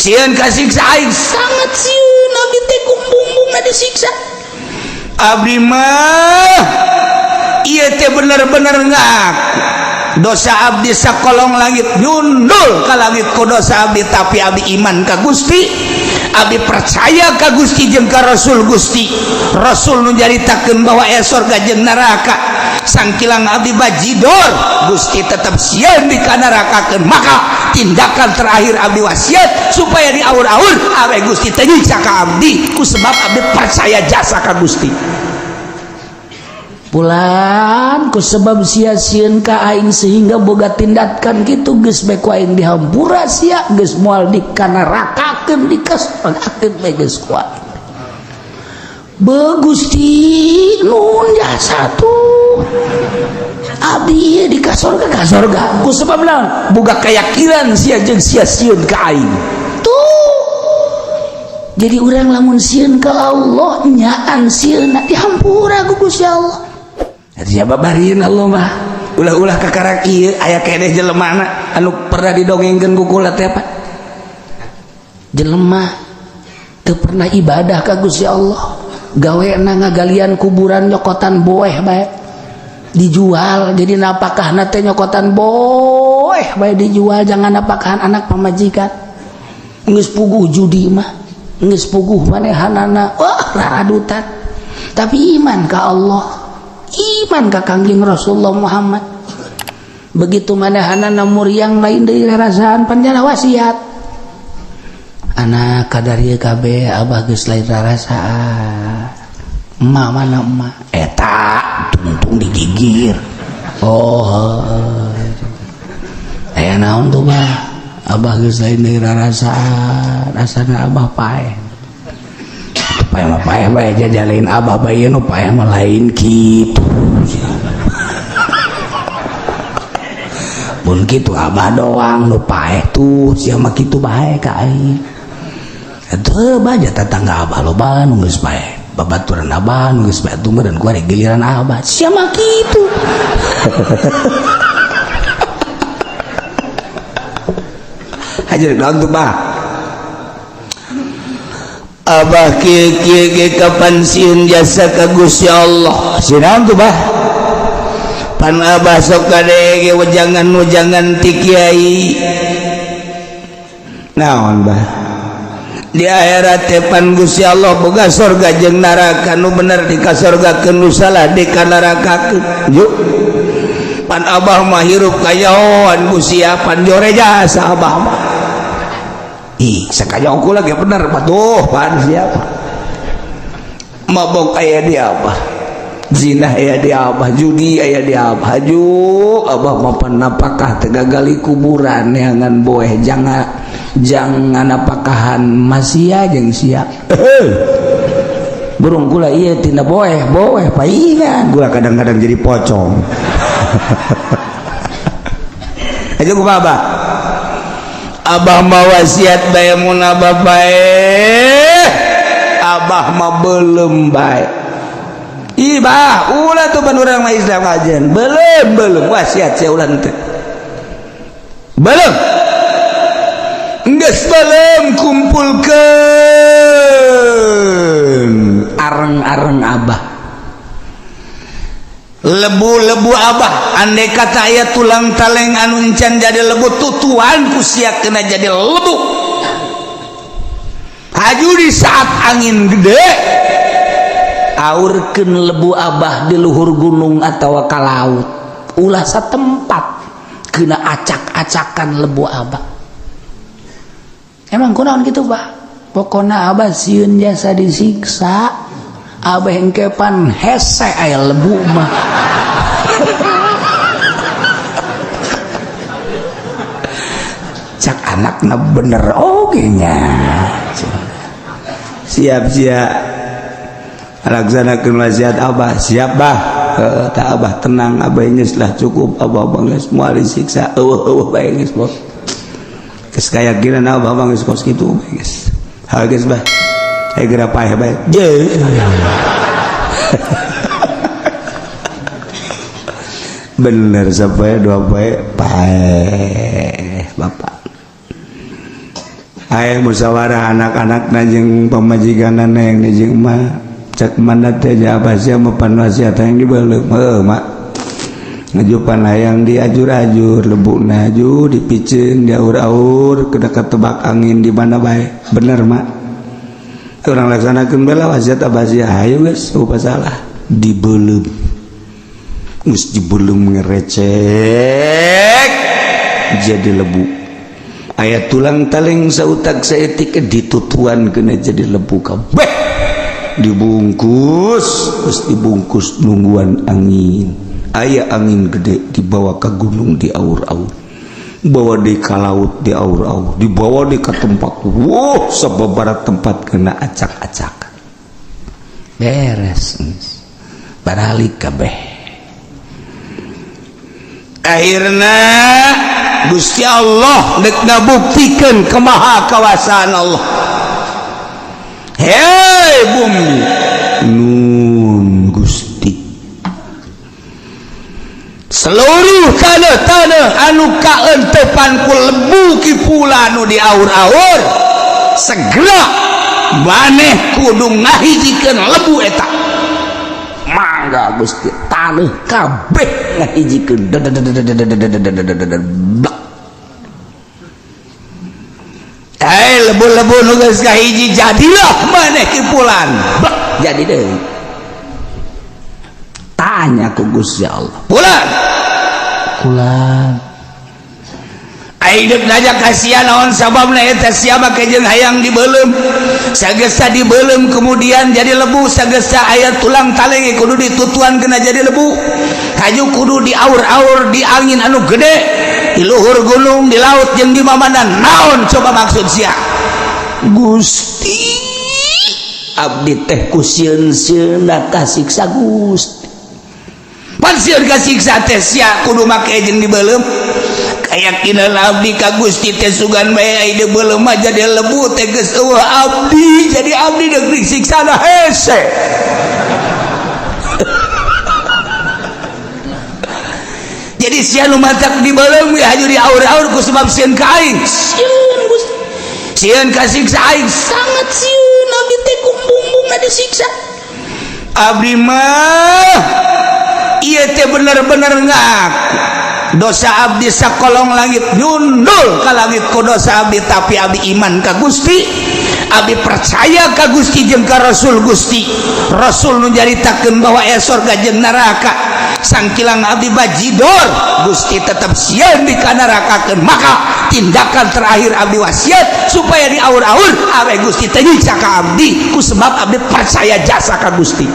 Sieun kasiksa aing sangat sieun abdi teh kumbung-bumbungna disiksa. Abdi mah ieu teh bener-bener ngaku dosa abdi sakolong langit nyundul ka langit ku dosa abdi, tapi abdi iman ka Gusti, abdi percaya ka Gusti jeung ka Rasul Gusti. Rasul nu nyaritakeun bahwa aya sorga jeung neraka, sangkilang abdi bajidor Gusti tetap sieun dikanarakakeun. Maka tindakan terakhir abdi wasiat supaya diaur-aur awe Gusti teu nyiksa ka abdi ku sebab abdi percaya jasa ka Gusti. Pulan ku sebab sia sieun ka aing sehingga boga tindakan kitu geus bae ku aing dihampura sia geus moal dikanarakakeun dikasorgakeun bae geus ku aing. Beuh Gusti nun jasa tuh abdi ieu di kasorga kasorga ku sebab naon boga keyakinan sia jeung sia sieun ka aing. Tuh jadi urang lamun sieun ka Allah nyaan sieunna dihampura ku Gusti Allah. Siapa barin Allah mah ulah-ulah kakarak ieu aya keneh jelemana anu pernah didongengkeun ku kula teh apa jelema teu pernah ibadah ka Gusti Allah, gawena ngagalian kuburan nyokotan boeh bae dijual, jadi napakahna teh nyokotan boeh bae dijual, jangan napakahan anak pamajikan, geus puguh judi mah geus puguh manehanana wah raradutan, tapi iman ka Allah, iman ka Kangjeng Rasulullah Muhammad. Begitu manehanana muriang lain deui rarasaan panjana wasiat anak kadar ieu kabeh abah geus lain rarasaan, emak mana emak eta tungtung digigir, oh aya naon tuh bah abah geus lain deui rarasaan asana abah paeh paeh mah paeh bae jajalain abah bae nu paeh mah lain kitu. Mun kitu abah doang nu paeh tuh sia mah kitu bae ka aing. Teu bae tetangga abah loba nu geus paeh, babaturan abah nu geus paeh tuh meureun ku ari giliran abah sia mah kitu. Hajar naon tuh bah Abah kieu kieu ge kapan sieun jasa ka Gusti Allah sieun naon tuh bah pan abah sok kadege wejangan-wejangan ti kiai naon bah di akhirat teh pan Gusti Allah boga sorga jeung neraka nu bener di ka sorgakeun nu salah di ka nerakakeun yuk pan abah mah hirup kayahoan ku sia pan jore jasa abah mah. Ih, sekaya aku lagi bener patuh pan siapa mabok aya di abah, zina aya di abah, judi aya di abah, haju abah mapan napakah tegagali kuburan neangan boeh jangan jangan napakahan masia jeung sia. Burung kula ieu tina boeh boeh paingan gua kadang-kadang jadi pocong. Aja ku abah abah mah wasiat bae mun abah bae abah mah belum bae ih bah ulah tuh ban urang mah Islam kajian belum belum wasiat sia ulah teh belum geus belum kumpulkeun areng-areng abah lebu-lebu abah andai kata aya tulang taleng anu encan jadi lebu tutuan ku sia kena jadi lebu haju di saat angin gede aurkeun lebu abah di luhur gunung atawa ka laut ulah satempat kena acak-acakan lebu abah. Emang kunaon kitu bah pokona abah sieun jasa disiksa abah engkepan hese aya lebu mah. Cak anakna bener oge nya siap siap laksanakeun wasiat abah siap bah tak abah tenang abah geus lah cukup abah geus moal disiksa eueuh eueuh bae geus bos geus kayakinan abah mah geus kos kitu bae geus ha geus bah ayo geura paeh bae je. Bener sampai dua poe paeh bapak. Aya musyawarah anak-anak jeung pamajikanana yang jeung emak, cek mana teh apa sia mah pan wasiat yang dibeuleum. Heuh, mak, ngajupan hayang diajur-ajur lebukna, aju dipiceun, diaur-aur, kena ketebak angin di mana bae. Bener, mak, urang laksanakeun bela wasiat abah sia. Hayu geus, eueuh salah dibeuleum. Geus dibeuleum, ngerecek jadi lebu. Aya tulang taling sautak saeutik ditutuan, kena jadi lebu kabeh. Dibungkus, terus dibungkus, nungguan angin. Aya angin gede, dibawa ke gunung, di aur-aur, bawa di ka laut, di aur-aur, dibawa di ke tempat, wow, sababaraha tempat kena acak-acak. Beres, baralik kabeh. Akhirnya Gusti Allah dek ngabuktikan kemahakawasaan Allah. Hei bumi, nun Gusti, seluruh tanah-tanah anu kaentepan ku lebu kipulan nu diaur-aur, segera maneh kudu ngahijikeun lebu eta. Mangga Gusti, tanah kabeh ngahijikeun. Blak. Hei lebu-lebu nu geus kahiji, jadilah maneh kipulan. Blak, jadi deui. Tanya ku Gusti Allah. Pulan. Pulan. Aing deuk nanya ka sia naon sababna eta sia make jeung hayang dibeuleum. Sagesa dibeuleum kemudian jadi lebu, sagesa aya tulang taleng kudu ditutuan kena jadi lebu. Haju kudu diaur-aur di angin anu gede, di luhur gunung, di laut jeung di mamana, naon coba maksud sia? Gusti, abdi teh ku sieun-sieunna kasiksa, Gusti. Pan sieun kasiksa teh sia kudu make jeung dibeuleum. Keyakinan abdi ka Gusti teh sugan bae ai dibeuleum mah jadi lebu teh geus eueuh abdi, jadi abdi deuk disiksana hese. Jadi sia nu matak dibeuleum ge haju diaur-aur ku sebab sieun ka aing. Sieun, Gusti. Sieun kasiksa aing. Sangat sieun abdi teh kumbumbungna disiksa. Abdi mah ieu teh bener-bener ngaku dosa abdi sakolong langit nyundul ka langit ku dosa abdi, tapi abdi iman ka Gusti, abdi percaya ka Gusti jeung ka Rasul Gusti. Rasul nu nyaritakeun bahwa aya sorga jeung neraka, sangkilang abdi bajidor Gusti tetap sieun dikanarakakeun. Maka tindakan terakhir abdi wasiat supaya diaur-aur awe Gusti teh nyiksa ka abdi ku sebab abdi percaya jasa ka Gusti.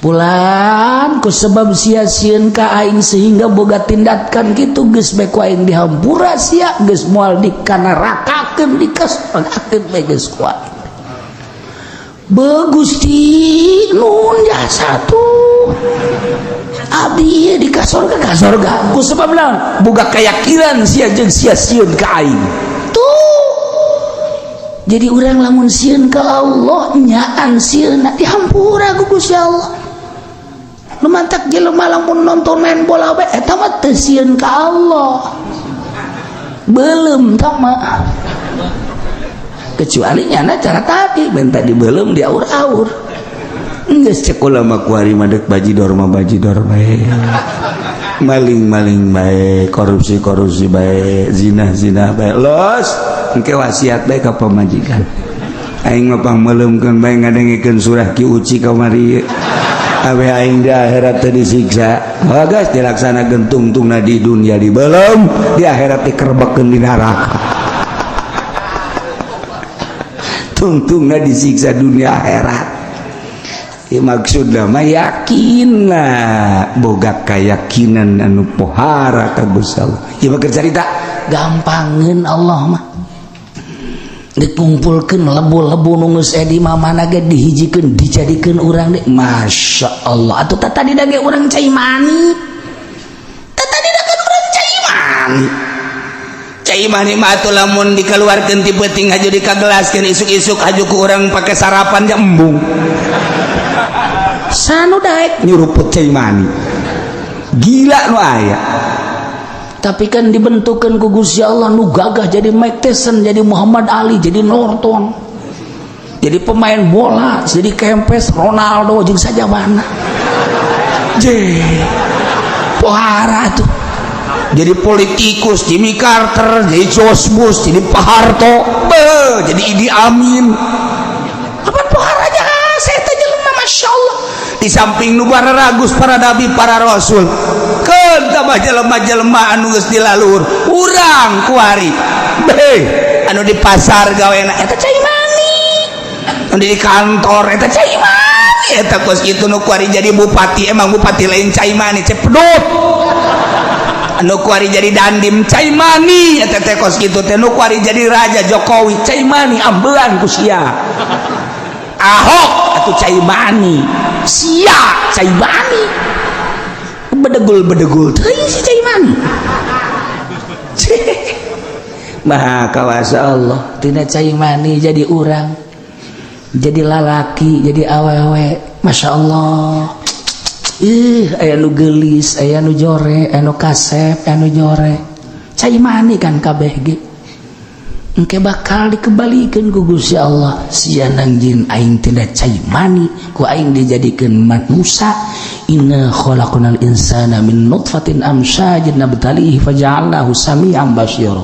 Pulan, ku sebab sia sieun ka aing sehingga boga tindakan kitu, geus bae ku aing dihampura sia, geus moal dikanarakakeun, dikasorgakeun bae geus ku aing. Be Gusti nun jasa tuh abdi ieu di kasorga kasorga ku sebab naon boga keyakinan sia jeung sia sieun ka aing. Tuh jadi urang lamun sieun ka Allah nyaan sieunna dihampura ku Gusti Allah. Nu mantak jelema lamun nonton main bola bae eta mah teu sieun ka Allah, beuleum tah mah. Kecuali nyana cara tadi minta dibeuleum diaur-aur. Geus cek ulama kuari mah deuk bajidor mah bajidor bae, maling-maling bae, korupsi-korupsi bae, zina-zina bae, los engke wasiat bae ka pamajikan. Aing mah pangmeuleumkeun bae ngadengekeun surah Ki Uci kamari awe aing di akhirat teu disiksa. Oh geus dilaksanakeun tungtungna di dunia dibeuleum, di akhirat dikerebekeun di neraka. Tungtungna disiksa dunia akhirat. Ya, maksudna mah yakinna boga keyakinan anu pohara ka Gusti Allah. Ieu mah keur carita gampangeun Allah mah. Dikumpulkeun lebu-lebu nu geus di mamana ge dihijikeun dijadikeun urang deui. Masya Allah, atuh tah tadi da ge urang cai mani. Tah tadi da ge urang cai mani. Cai mani mah atuh lamun dikeluarkeun ti peuting haju dikagelaskeun isuk-isuk haju ku urang pake sarapan ja embung. Sanu daek nyuruput cai mani. Gila nu aya. Tapi kan dibentukkan ku Gusti Allah nu gagah jadi Mike Tyson, jadi Muhammad Ali, jadi Norton, jadi pemain bola, jadi Kempes, Ronaldo jeung sajabana. Je pohara tuh. Jadi politikus Jimmy Carter, jadi George Bush, jadi Pak Harto, be, jadi Idi Amin. Apa poharanya saya teh jelema, Masya Allah. Di samping nu ragus para nabi, para rasul, keun tambah jelema-jelema anu geus dilalur urang kuari, be, anu di pasar gawena eta cai mani, anu di kantor eta cai mani, eta kos kitu. Nu kuari jadi bupati, emang bupati lain cai mani, cepedut. Anu kuari jadi dandim cai mani eta teh, kos kitu teh. Nu kuari jadi raja Jokowi cai mani, ambelan ku sia. Ahok atuh cai mani, sia cai mani, bedegul bedegul teuing si cai mani. Maha kawasa Allah. Tina cai mani jadi urang, jadi lalaki, jadi awewe. Masya Allah, ih, aya nu gelis, aya nu jore, aya nu kasep, aya nu jore, cai mani kan kabeh ge. Engke bakal dikembalikan ku Gusti Allah. Sia nangjin aing tina cai mani, ku aing dijadikeun manusia. Inna khalaqnal insana min nutfatin amsyajin nabtalihi faja'alnahu sami'an basira.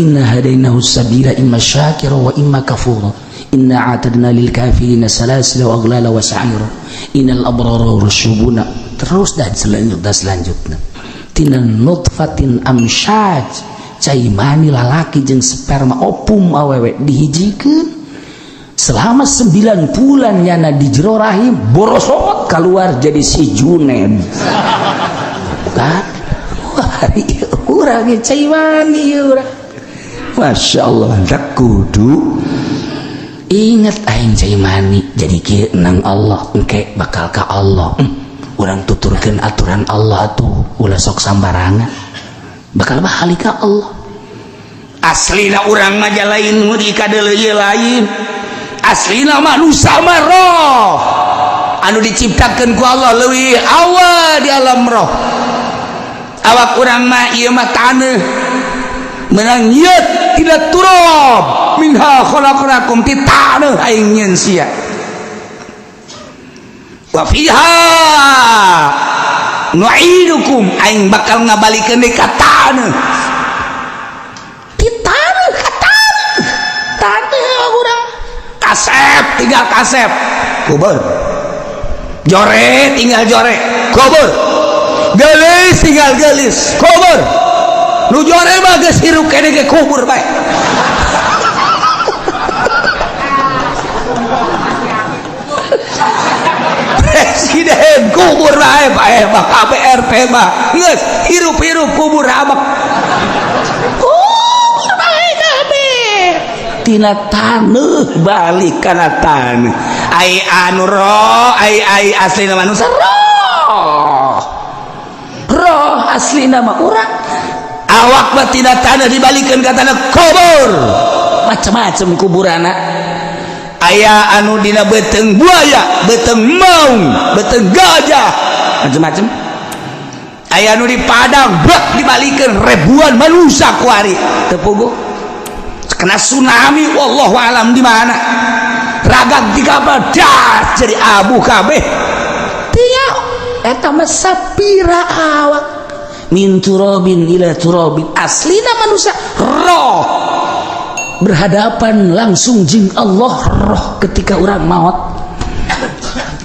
Inna hadainahu sabila imma syakira wa imma kafura. Inna a'tadna lil kafirina salasila wa aghlala wa sa'ira. Innal abrara yashrabuna. Terus dan selanjutnya, selanjutnya tina nutfatin amsyaj, cai mani lalaki jeung sperma ovum awewe dihijikeun selama 9 bulan nyana di jero rahim, borosot keluar jadi si Junen kan. Wah, urang cai mani urang. Masya Allah, tak kudu inget aing cai mani, jadi kieu nang Allah, engke bakal ka Allah. Urang tuturkeun aturan Allah tuh, ulah sok sambarangan, bakal balik ka Allah. Aslina urang mah lain nu dikadeuleu, lain. Aslina manusia mah roh anu diciptakeun ku Allah leuwih awal di alam roh. Awak urang mah ieu mah taneuh, menang nyeut tidak turab, minha khalaqnakum, ti taneuh aing nyeun sia, wa fiha nu'idukum, aing bakal ngabalikeun deui ka taneuh. Ti taneuh ka taneuh, taneuh urang. Kasep tinggal kasep, kubur. Jore tinggal jore, kubur. Gelis tinggal gelis, kubur. Nu jore mah geus hirup kene ge kubur bae. Presiden kubur bae, bae mah KPRP mah geus hirup-hirup kubur abak. Kubur bae kabeh. Tina taneuh balik kana taneuh. Ai anu roh, ai ai aslina manusia roh. Roh aslina mah urang. Awak mah tina taneuh dibalikeun ka tanah, kubur. Macam-macam kuburana. Aya anu dina beuteung buaya, beuteung maung, beuteung gajah, macam-macam. Aya anu di padang, bek dibalikeun ribuan manusia kuari teu puguh. Kena tsunami, wallahu alam di mana. Ragag di kapal das jadi abu kabeh. Tiap eta mah sapira awak, min turabin ila turabin. Aslina manusia roh berhadapan langsung jing Allah, roh ketika orang maut.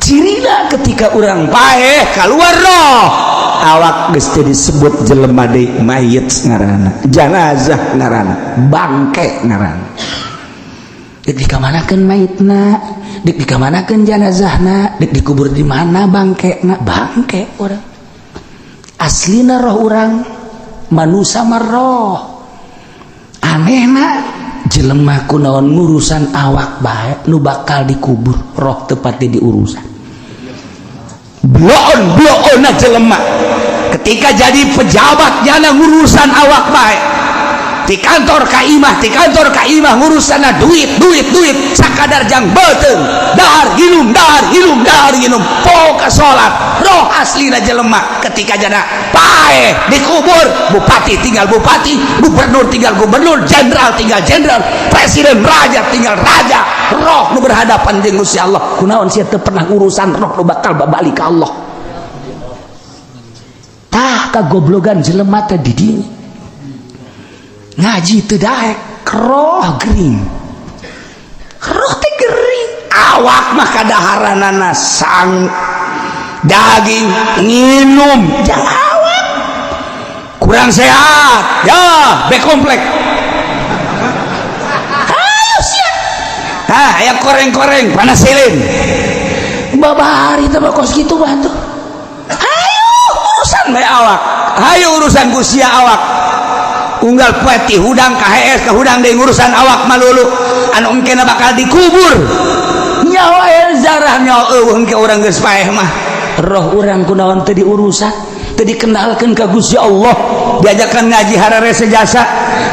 Cirina ketika orang paeh keluar roh, awak geus teu disebut jelema deui, mayit ngaranna, janazah ngaranna, bangke ngaranna. Dek dikamanakeun mayitna, dek dikamanakeun janazahna, dek dikubur di mana bangkena? Bangke urang. Aslina roh urang, manusia mah roh. Anehna jelema kunaon ngurusan awak bae nu bakal dikubur, roh tepatnya diurusan. Bloon bloon jelema ketika jadi pejabat nyana ngurusan awak bae. Di kantor ka imah, di kantor ka imah, ngurusanna duit duit duit, sakadar jang beuteung, dahar ginum, dahar ginum, dahar ginum, poho ka salat. Roh aslina jelema ketika jana paeh dikubur, bupati tinggal bupati, gubernur tinggal gubernur, jenderal tinggal jenderal, presiden, raja tinggal raja, roh nu berhadapan jeung Gusti Allah. Kunaon sia teu pernah urusan roh nu bakal babalik ka Allah? Tah, kagoblogan jelema teh di dinya, ngaji teu daek, roh gering, roh teh gering. Awak mah kadaharanana sang daging, nginum jang awak, kurang sehat ya, B komplek. Ayo sia. Hah, aya koreng-koreng panasilin. Babari teh mah kos kitu mah tuh. Hayu urusan bae awak, hayu urusan ku sia awak. Unggal poe ti hudang ka hees ka hudang deui, ngurusan awak malulu anu engkena bakal dikubur. Nyawa aya zarah, nyawa eueuh engke urang geus paeh mah. Roh urang kunaon teu diurusan, teu dikenalkeun ka Gusti Allah? Diajakan ngaji hararese jasa.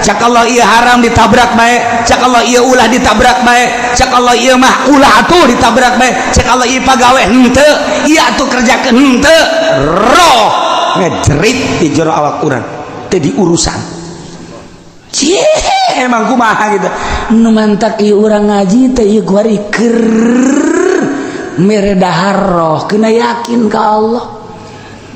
Cak Allah ieu haram, ditabrak bae. Cak Allah ieu ulah, ditabrak bae. Cak Allah ieu mah ulah atuh, ditabrak bae. Cak Allah ieu pagawe henteu, ieu atuh kerjakeun henteu. Roh ngejerit di jero awak urang, teu diurusan. Cie, emang kumaha gitu? Nu mantak ieu urang ngaji teh ieu kuari keur mere dahar roh, kena yakin ka Allah.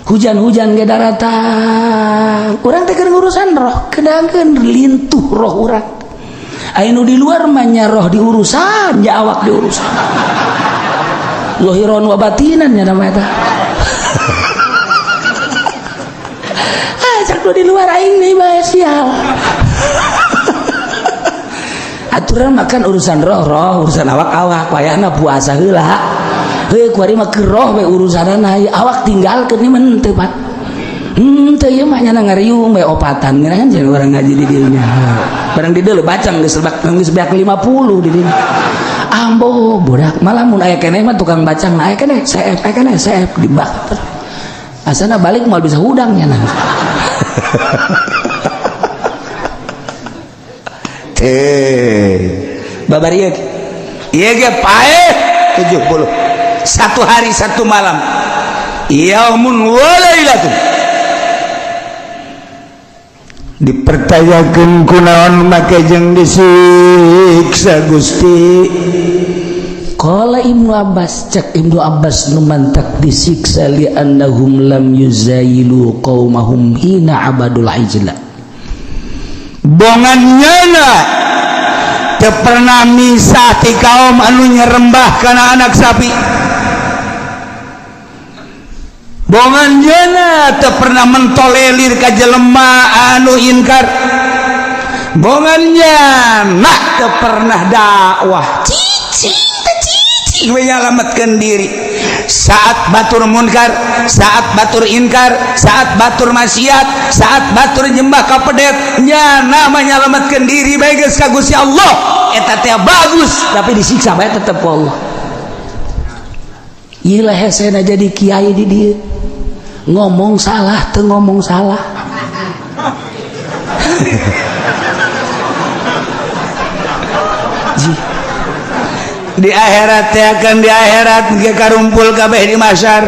Hujan-hujan ge daratang, urang teh keur ngurusan roh, kedangkeun lintuh roh urang. Aya nu di luar mah nya roh diurusan, nya awak diurusan, zahiron wa batinan nya nama eta. Ah, cak nu di luar, aing nih bae sial. Aturan makan urusan roh roh, urusan awak awak. Wayahna puasa heula heuh, kuari mah keur roh we urusanana, awak tinggalkeun. Ieu mah henteu, Pak, henteu. Ieu mah nyana ngariung we opatan ngeunahan jeung urang ngaji di dieu nya. Barang di dieu bacang geus lebak, geus beak 50 di dieu. Ambo budak malah mun aya keneh mah tukang bacang aya keneh seep, aya keneh seep dibak. Asana balik moal bisa hudang nya. Babar ieu ieu ge paeh 70 satu hari satu malam, yaumun wa lailatun. Dipertanyakeun kunaon make jeung disiksa Gusti? Qala Ibnu Abbas, cek Ibnu Abbas, nu mantak disiksa li annahum lam yuzayilu qaumahum hina abadul ijla. Bongan nyana teu pernah misah ti kaum anu nyerembah kana anak sapi. Bongan nyana teu pernah mentolelir ka jelema anu inkar. Bongan nyana teu pernah dakwah, cicing teh cicing we nyalametkeun diri saat batur munkar, saat batur inkar, saat batur maksiat, saat batur nyembah ka pedet, nyana menyelamatkan diri bae geus ka Gusti Allah. Eta teh bagus, tapi disiksa bae tetep ku Allah. Ieu lah hesena jadi kiai di dieu, ngomong salah teu ngomong salah. Di akhirat teh akan di akhirat ge karumpul kabeh di mahsyar.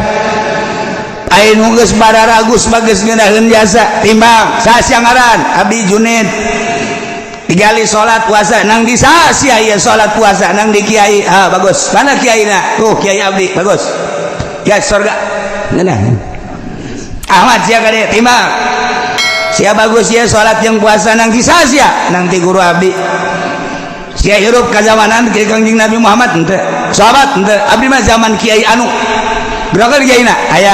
Aya nu geus bararagus bagus ngeunaheun jasa, timbang saha ngaran? Abdi Junid. Digali salat puasa nang di saha sia ieu salat puasa? Nang di kiai. Ah, bagus. Mana kiaina? Tuh kiai abdi, bagus ya, surga ngeunah. Ahmad sia kade, timbang sia bagus ya salat jeung puasa nang di saha sia? Nang ti guru abdi. Sia hirup ka zamanan ke Kangjeng Nabi Muhammad henteu, sahabat henteu? Abdi mah zaman kiai anu. Berapa kiaina aya?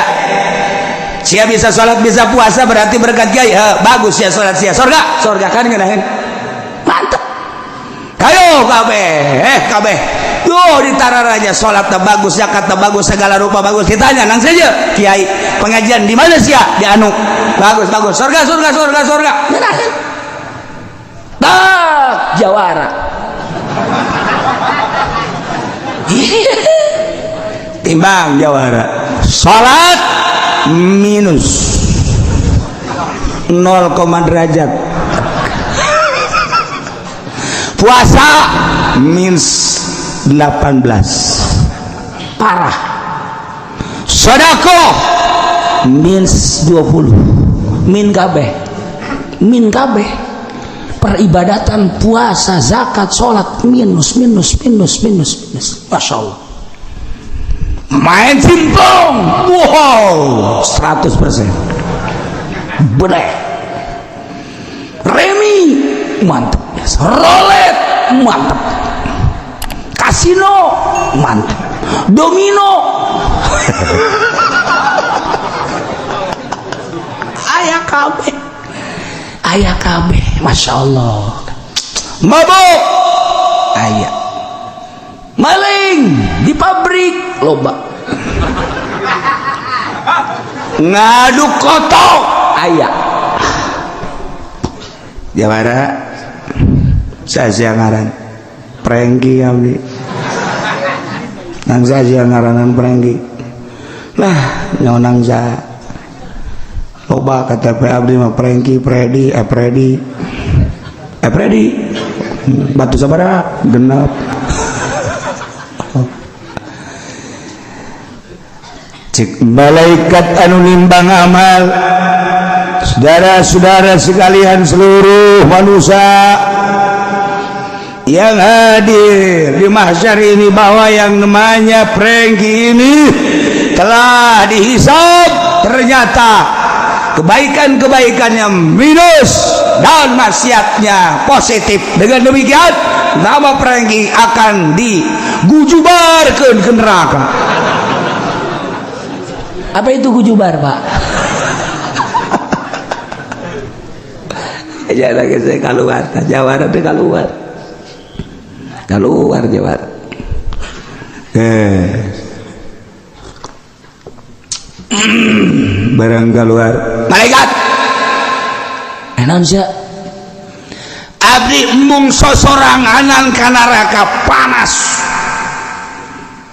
Sia bisa salat bisa puasa berarti berkat kiai. Ha, bagus ya salat sia, surga surga kan ngeunaheun. Mantep. Kayo kabeh, kabeh tuh ditararaja salat teh bagus, zakat teh bagus, segala rupa bagus. Ditanya nang saja kiai pengajian di mana sia? Di anu. Bagus bagus, surga surga surga surga. Ngeunaheun tak jawara. Timbang jawara, salat minus 0, derajat. Puasa minus 18, parah. Sodakoh minus 20, min kabeh, min kabeh. Peribadatan, puasa, zakat, sholat, minus, minus, minus, minus, minus. Masya Allah. Main simpong, wow, 100% bener. Remi mantep, rolet mantep, kasino mantep, domino aya kabeh, aya kabeh. Masya Allah. Mabuk aya, maling di pabrik loba, ngadu kotok aya. Jawara saya ngaran Prengki, abdi nang saya ngaranan Prengki lah nyonang sa loba KTP abdi mah Prengki, Predi, Predi, Predi batu sabara genap. Cik malaikat anu nimbang amal, saudara-saudara sekalian, seluruh manusia yang hadir di mahsyar ini, bahwa yang namanya Prengki ini telah dihisab, ternyata kebaikan-kebaikannya minus dan maksiatnya positif. Dengan demikian nama Prengki akan digujubarkan ke neraka. Apa itu gujubar, Pak? Jangan lagi saya keluar, jawara teh keluar, keluar jawara. Barang keluar, malaikat. Naon sia? Abdi embung sosoranganan ka neraka panas.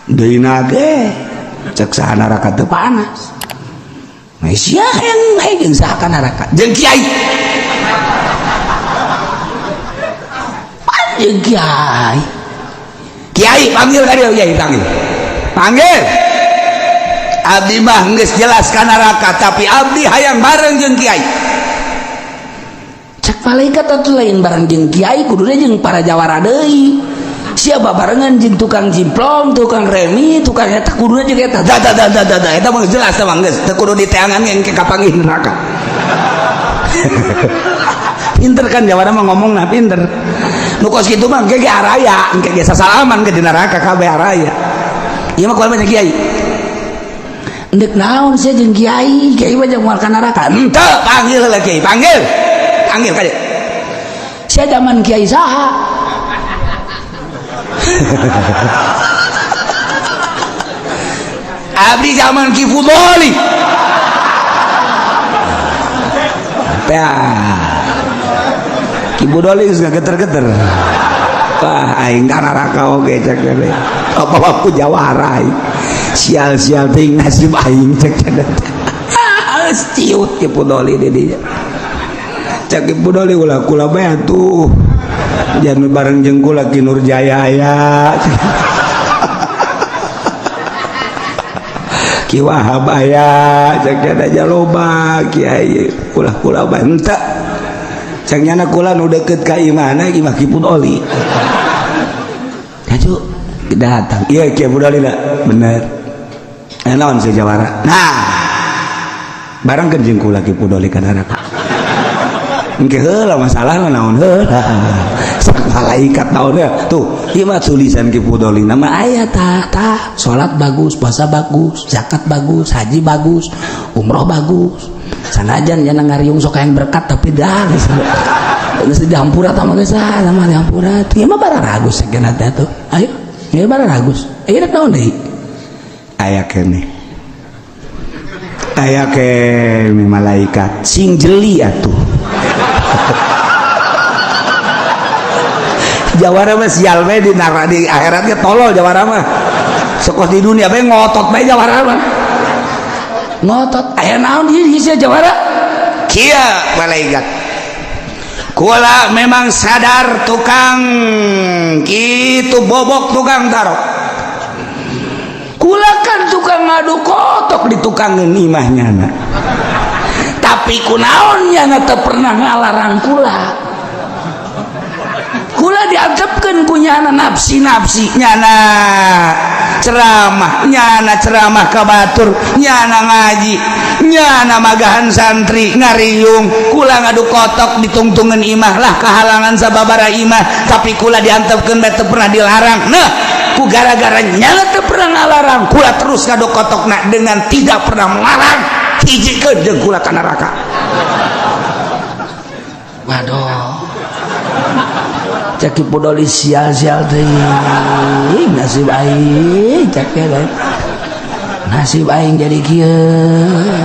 Deui ge cek saha neraka teu panas. Sia yang baik jeung saha ka neraka? Jeung kiai. Jeung kiai. Kiai panggil ka dieu, kiai panggil. Panggil. Abdi mah geus jelas ka neraka, tapi abdi hayang bareng jeung kiai. Cek malaikat atuh lain bareng jeung kiai, kuduna jeung para jawara deui. Siapa barengan jeung tukang jimplong, tukang remi, tukang eta kuduna jeung eta. Da da da da da, da. Eta mah jelas teh mah geus teu kudu diteangan engke kapanggih neraka. Pinter kan jawara mah ngomongna pinter. Nu kos kitu mah engke ge araya, engke ge sasalaman ke di neraka kabeh araya. Ieu mah kumaha kiai? Endek naon sia jeung kiai? Kiai mah jeung moal ka neraka. Henteu, panggil heula kiai, panggil. Panggil ka dieu. Sia zaman kiai saha? Abdi zaman Ki Fudoli. Ya. Ki Fudoli geus geter-geter. Wah, aing ka neraka oge cek teh. Apa ku jawara aing. Sial-sial teuing nasib aing cek teh. Ciut Ki Fudoli di dinya. Cek Ki Fudoli ulah kula bae atuh. Jangan bareng jeung kula Ki Nurjaya aya. Ki Wahab aya, cek aja loba kiai kula-kula bae henteu. Cek nyana kula nu deukeut ka imahna imah Ki Fudoli. Kaju datang. Iya Ki Fudoli da, bener. Naon si jawara? Nah, bareng jeung kula Ki Fudoli ka neraka. Engke heula masalahna naon heula. Malaikat naonnya tuh ieu mah tulisan Ki Fudoli nama aya tah tah salat bagus, puasa bagus, zakat bagus, haji bagus, umroh bagus. Sanajan nya ngariung sok hayang berkat tapi dah geus dihampura tah mah geus sama dihampura. Ieu mah bararagus sakeuna teh tuh. Ayo, ieu bararagus. Ieu rek naon deui? Aya keneh. Aya keneh malaikat sing jeli atuh. Jawara mah sial bae di neraka di akhirat ge tolol jawara mah. Sekos di dunia bae ngotot bae jawara mah. Ngotot aya naon ieu sia jawara? Kieu malaikat. Kula memang sadar tukang kitu bobok, tukang tarok. Kula kan tukang ngadu kotok di tukangeun imahnya, tapi kunaon nyana teu pernah ngalarang kula. Kula diantepkeun ku nyana nafsi-nafsi nyana, ceramah nyana, ceramah ka batur nyana, ngaji nyana, magahan santri ngariung. Kula ngadu kotok ditungtungan imah lah, kehalangan sababara imah, tapi kula diantepkeun teu pernah dilarang. Nah, ku gara-gara nyana teu pernah ngalarang, kula terus ngadu kotok nak dengan tidak pernah melarang, hijikeun jeung kula ka neraka. Waduh, cek Ki Pudoli, sial-sial teuing nasib aing. Cek nasib aing jadi kieu.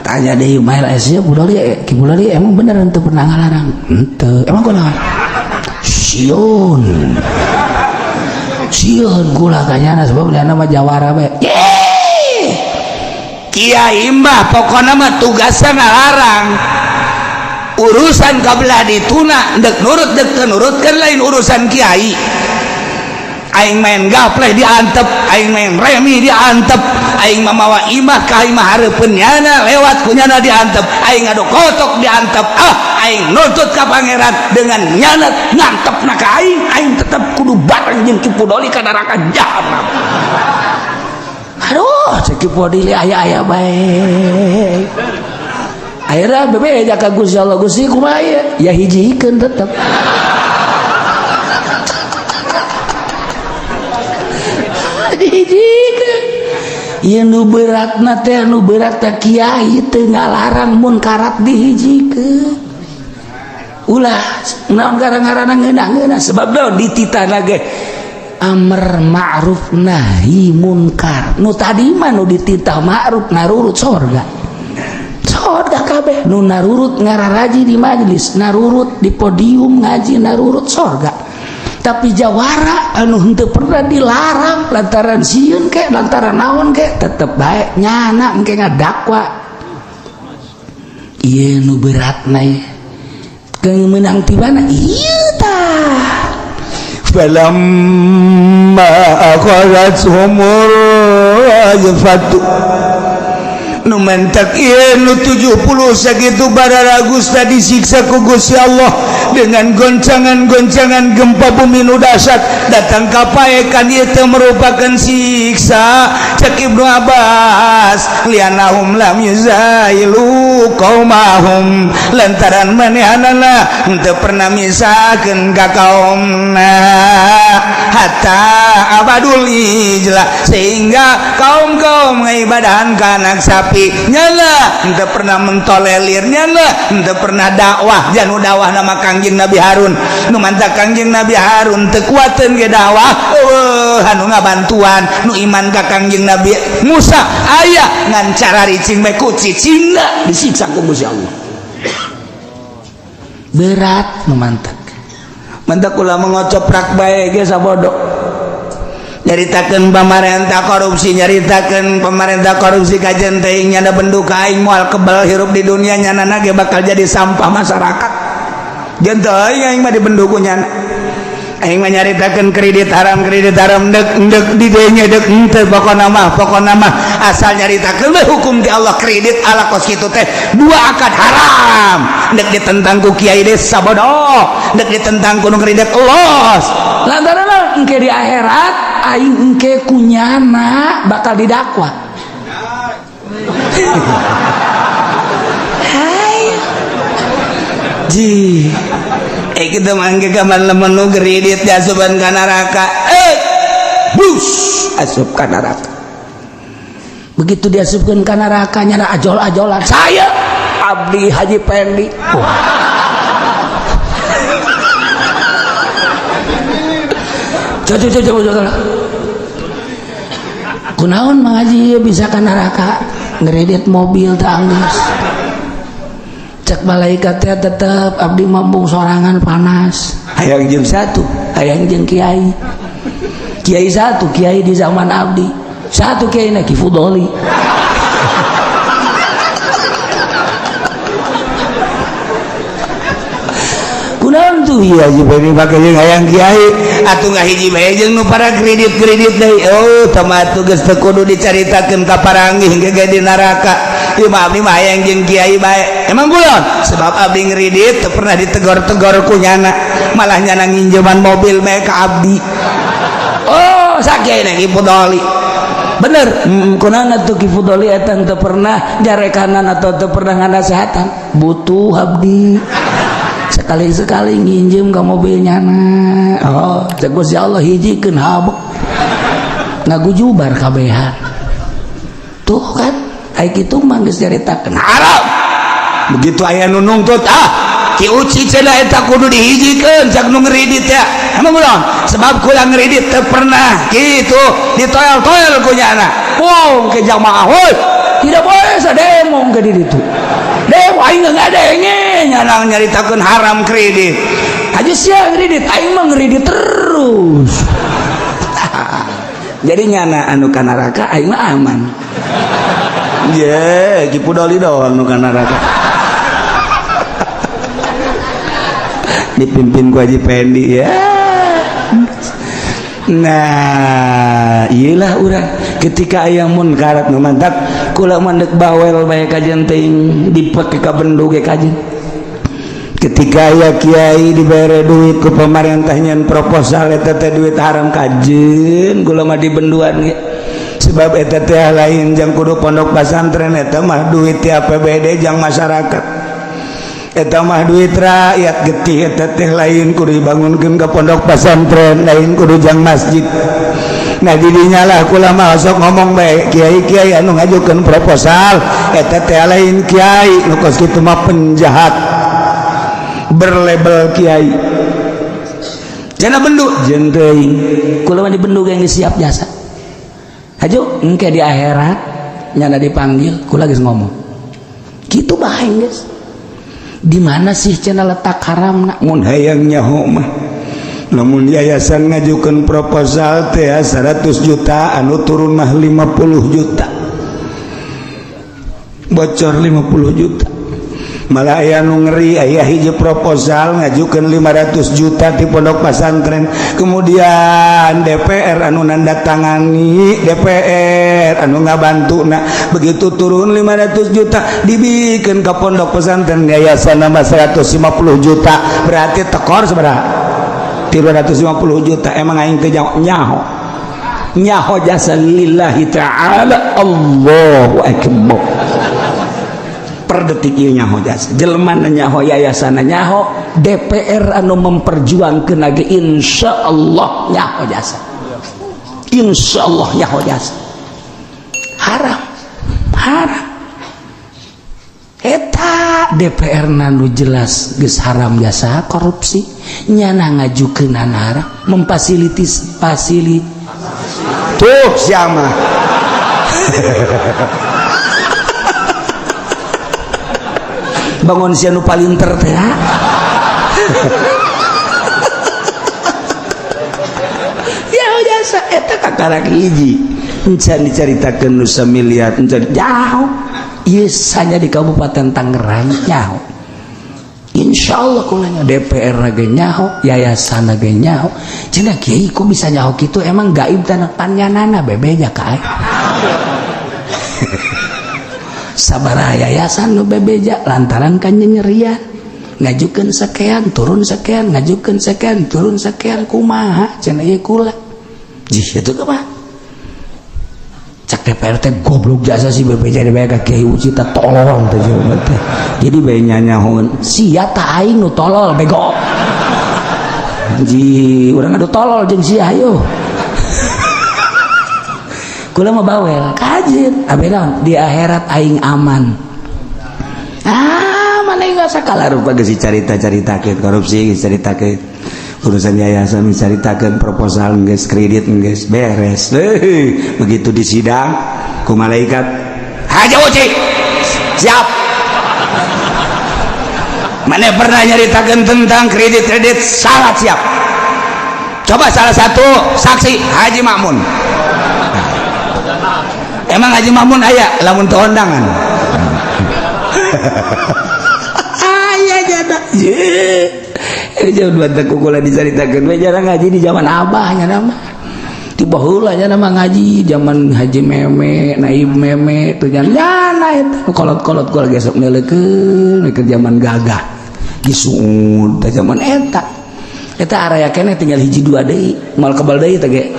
Tanya deui mail sia Pudoli, Ki Pudoli emang bener henteu pernah ngalarang? Henteu. Emang kunaon? Sieun, sieun kula ka nyana, sebab nyana mah jawara bae. Kiai mah pokokna mah tugasnya ngalarang. Urusan kabelah dituna dek nurut dek teu nurut kan lain urusan kiai. Aing main gapleh diantep, aing main remi diantep, aing mamawa imah ka imah hareupeun nyana lewat ku nyana diantep, aing ngadu kotok diantep. Ah, aing nuntut ka pangeran dengan nyana ngantepna ka aing, aing tetep kudu bareng jeung Ki Pudoli ka neraka jahanam. Aduh, cek Ki Pudoli, aya-aya bae. Akhirnya bebeja ka Gusti Allah, "Gusti, kumaha ieu?" Ya hijikeun tetep dihijikeun. Ieu nu beratna teh, nu berat teh kiai teu ngalarang munkarat dihijikeun. Ulah naon gara-garana ngeunah-ngeunah, sebab naon dititahna ge amar ma'ruf nahi munkar. Nu tadi mah nu dititah ma'ruf narurut sorga, sorga kabeh. Nu narurut ngararaji di majelis, narurut di podium ngaji, narurut sorga. Tapi jawara anu henteu pernah dilarang lantaran sieun ke, lantaran naon ke, tetep bae nyana engke ngadakwa. Ieu nu beratna ieu meunang ti mana ieu tah. Falamma akhadhathumur rajfatu, nu mentak ieu nu 70 sakitu bararagusta disiksa ku Gusti Allah dengan goncangan-goncangan gempa bumi nu dahsyat datang ka paekan. Ieu teh merupakan siksa. Cek Ibnu Abbas, lianahum lam yuzailu qaumahum, lantaran manehanana henteu pernah misakeun ka kaumna, hatta abadul ijla, sehingga kaum-kaum ngaibadahan ka anak sapi. Nyana henteu pernah mentolelir, nyana henteu pernah dakwah. Janu dakwah nama Kangjeng Nabi Harun. Nu mantak Kangjeng Nabi Harun teu kuateun ge dakwah, eueuh anu ngabantuan. Nu iman ka Kangjeng Nabi Musa aya, ngan cara ricing bae ku cicingna disiksa ku Gusti Allah. Berat nu mantak. Mantak ulah mengocoprak bae ge sabodo, nyaritakeun pamarentah korupsi, nyaritakeun pemerintah korupsi. Kajen teuing nyana bendu ka aing moal kebal hirup di dunia, nyana ge bakal jadi sampah masyarakat. Jeung teuing aing mah dibendu ku nyana. Aing mah nyaritakeun kredit haram, kredit haram, dek dek di dinya dek henteu, pokona mah asal nyaritakeun we hukum di Allah. Kredit ala kos kitu teh dua akad haram. Dek ditentang ku kiai desa bodoh, dek ditentang ku nu kredit los, lantaran engke di akhirat aing engke kunyana bakal didakwa. Hai ji, kita mangke kaman lamun nu kredit diasupan ka neraka, bus asup ka neraka. Begitu diasupkeun ka neraka, nyana ajol-ajolan, "Saya Abdi Haji Pendi." Oh. Coba coba coba, kunaon Mang Haji bisa ka neraka? Ngredit mobil teh anggeus. Cek malaikat teh, tetep abdi mambung sorangan panas, hayang jeung satu, hayang jeung kiai. Kiai satu, kiai di zaman abdi satu, kiai na Ki Fudoli. tuh iya Haji Pendi pake jeung hayang kiai atuh ngahiji bae jeung nu para kredit-kredit deui. Oh tama atuh geus teu kudu dicaritakeun ka paranggih ge di neraka. Ieu mah abdi mah hayang jeung kiai bae. Emang kulon sebab abdi ngredit teu pernah ditegor-tegor ku nyana, malah nyana nginjeman mobil bae ka abdi. Oh sakiai na Ki Fudoli bener. Kunaon atuh Ki Fudoli eta teu pernah jarekanan atau teu pernah nganasehatan, butuh abdi sekali-sekali nginjem ke mobil nyana. Oh cek Gusti Allah hijikeun habek ngagujubar kabehan tuh kan. Ai kitu mah geus caritakeun haram. Begitu aya nu nungtut, ah Ki Uci cenah eta kudu dihijikeun cak nu ngredit ya. Emang ulah sebab kula ngredit teu pernah kitu ditoel-toel ku nyana. Wong ke jamaah heuy tidak boleh sademo ke di ditu. Demo aing ngadenge nyana nyaritakeun haram kredit. Aja sia ngredit, aing mah ngredit terus. Jadi nyana anu ka neraka aing mah aman. Ye, Ki Pudoli doang nu ka neraka. Dipimpin ku Haji Pendi ya. Nah, iyalah urang ketika aya munkarat nu mantap kula mandek bawel bae kajen teuing dipake ka bendu ge kajen. Ketika aya kiai dibere duit ku pemerintah nyen proposal eta teh duit haram kajen kula mah dibenduan ge. Sebab eta teh lain jang kudu pondok pesantren, eta mah duit ti APBD jang masyarakat. Eta mah duit rakyat getih eta teh lain kudu dibangunkeun ka pondok pesantren, lain kudu jang masjid. Nah didinya lah kula mah sok ngomong bae kiai-kiai anu ngajukeun proposal eta teh lain kiai nu kos kitu mah penjahat berlabel kiai. Cenah bendu jeung teuing kula mah dibendu ge geus siap jasa. Haju engke di akhirat nyana dipanggil kula geus ngomong. Kitu bae geus. Di mana sih cenah letak haramna? Mun hayang nyaho mah lamun yayasan ngajukeun proposal teh 100 juta anu turun mah 50 juta. Bocor 50 juta. Malah aya nu ngeri aya hiji proposal ngajukeun 500 juta di pondok pesantren, kemudian DPR anu nandatangani, DPR anu ngabantuna, begitu turun 500 juta dibikeun ka pondok pesantren yayasan nama 150 juta, berarti tekor sabaraha? 350 juta. Emang aing teh nyaho nyaho jasa lillahi ta'ala. Allahu akbar. Per detik ieu nyaho jasa jelema nyaho yayasan nyaho DPR anu memperjuangkeun lagi insyaallah nyaho jasa, insyaallah nyaho jasa. Haram haram eta DPR nu jelas geus haram jasa korupsi nyana ngajukeun haram memfasilitis fasili tuh siapa bangun sia nu palinter teh ya jasa eta kakarak hiji encan dicaritakeun nu samiliar encan jauh ieu hanya di Kabupaten Tangerang nyaho. Insyaallah kulanya DPR ge nyaho, yayasan ge nyaho. Cenah kiai kok bisa nyaho kitu emang gaib tanah panyanana bebeja ka aing. Sabaraha yayasan nu bebeja lantaran kan nyerian ngajukeun sekian turun sekian ngajukeun sekian turun sekian kumaha cenah ieu kula jih itu kumaha cak DPR teh goblok jasa si bebeja bae ka Kiai Uci teh tolol teh jelema teh jadi bae nyanyahoun sia ta aing nu tolol bego ji urang adu tolol jeung sia ayo kula mah bawel kajen abe naon di akhirat aing aman. Ah mana enggak sakala rupa geus dicarita-caritakeun korupsi geus dicaritakeun urusan yayasan dicaritakeun proposal geus kredit geus beres. Heuh begitu di sidang ku malaikat Haji Uci siap. Mana pernah nyaritakeun tentang kredit-kredit sangat siap. Coba salah satu saksi Haji Makmun. Emang Haji Makmun aya lamun teu ondangan. Aya jada. Jauh dua kukula diceritakeun we jarang ngaji di zaman abahnya nama. Di baheula nya nama ngaji zaman Haji Meme, Naib Meme tuh nyana eta kolot-kolot gua gesok neuleukeun keur zaman gagah. Gisuud teh zaman eta. Eta area keneh tinggal hiji dua deui, moal kebal deui teh ge.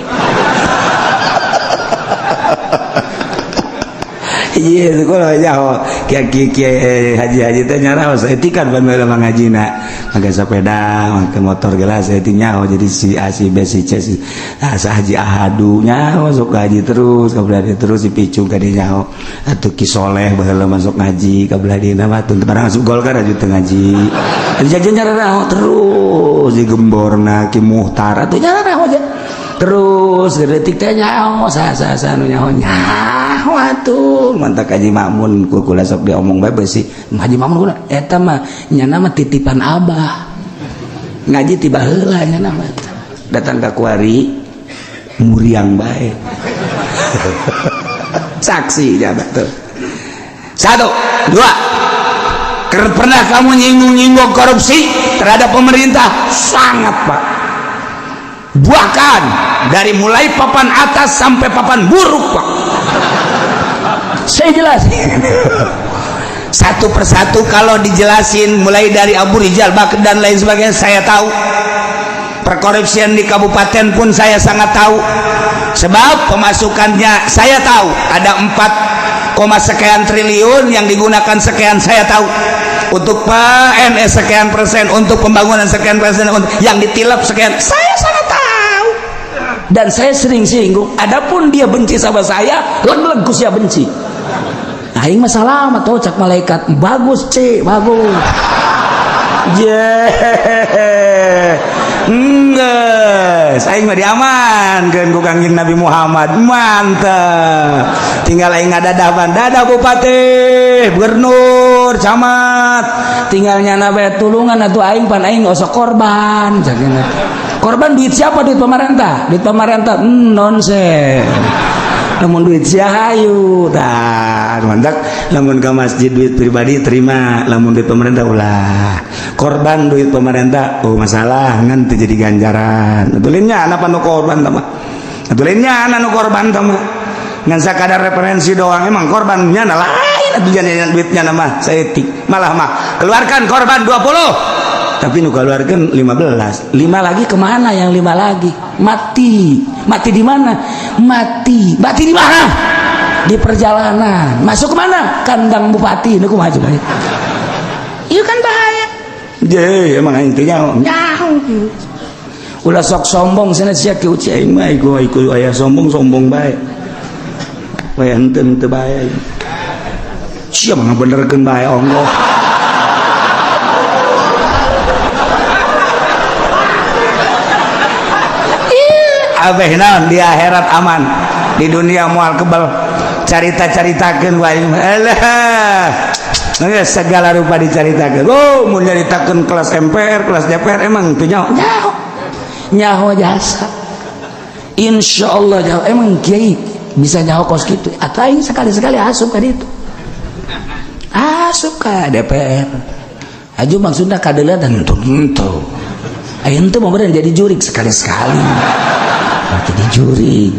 Iya, sekolah nyaho kiai haji-haji teh nyaraos etikan ban baheula mah ngajina. Make sepeda, make motor gelas eti nyaho jadi si A si B si C si ah Haji Ahadu nyaho sok ngaji terus kabelah terus si Picung ka dieu nyaho. Atuh Ki Soleh baheula masuk ngaji kabelah dieuna mah teu barang asup Golkar aju teu ngaji. Jadi jajan nyaraho terus di Gemborna Ki Muhtar atuh nyaraho aja. Terus detik teh nyaho sa-sa nu nyaho nyaho atuh mantak Haji Makmun ku kula sok diomong bae beusi Haji Makmun kula eta mah nyana mah titipan abah ngaji ti baheula nyana mah datang ka kuari muriang bae saksi nya betul. Satu, dua, pernah kamu nyinggung-nyinggung korupsi terhadap pemerintah? Sangat Pak, bahkan dari mulai papan atas sampai papan buruk Pak. Saya jelasin satu persatu kalau dijelasin mulai dari Abu Rizal Bakri dan lain sebagainya saya tahu. Perkorupsian di kabupaten pun saya sangat tahu, sebab pemasukannya saya tahu ada 4, sekian triliun yang digunakan sekian saya tahu, untuk PNS sekian persen, untuk pembangunan sekian persen, untuk yang ditilap sekian, saya sangat tahu. Dan saya sering singgung, adapun dia benci sama saya, leg-leg ku sia benci. Aing mah salamat tuh cak malaikat, bagus C, bagus. Enggeus, aing mah diamankeun ku Kangjeng Nabi Muhammad. Mantep. Tinggal aing ngadadaban, dadah bupati, gubernur, camat. Tinggal nyana bae tulungan atuh aing pan aing osok korban cakna. Korban duit siapa? Duit pemerintah. Duit pemerintah nonsen. Lamun duit sia hayu tah mantak lamun ka masjid duit pribadi terima, lamun duit pemerintah ulah. Korban duit pemerintah oh masalah ngan teu jadi ganjaran. Atulinnya anak nu korban tah mah. Atulinnya anak nu korban tah mah. Ngan sakadar referensi doang emang korbannya na lain atuh jadi duitnya nama saeutik. Malah mah keluarkan korban 20 tapi nu keluarkan 15. 5 lagi kemana yang 5 lagi? Mati. Mati di mana? Mati. Mati di mana? Di perjalanan. Masuk kemana? Kandang bupati. Ini kumaha coba? Itu kan bahaya. Je, emang intinya nyaho. Ulah sok sombong sana sia ki uci aing mah iku iku aya sombong-sombong bae. Bae henteu henteu bae. Sia mah ngabenerkeun bae onggoh. Abeh naon di akhirat aman, di dunia moal kebal. Carita-caritakeun wae alah segala rupa dicaritakeun. Oh mun nyaritakeun kelas MPR, kelas DPR emang teu nyaho. Nyaho. Nyaho jasa. Insyaallah nyaho. Emang kiai bisa nyaho kos kitu. Atuh aing sekali-sekali asup ka ditu. Asup ka DPR. Aju maksudna kadeuleuan henteu henteu. Aing teu mau jadi jurik sekali-sekali. Jadi jurig.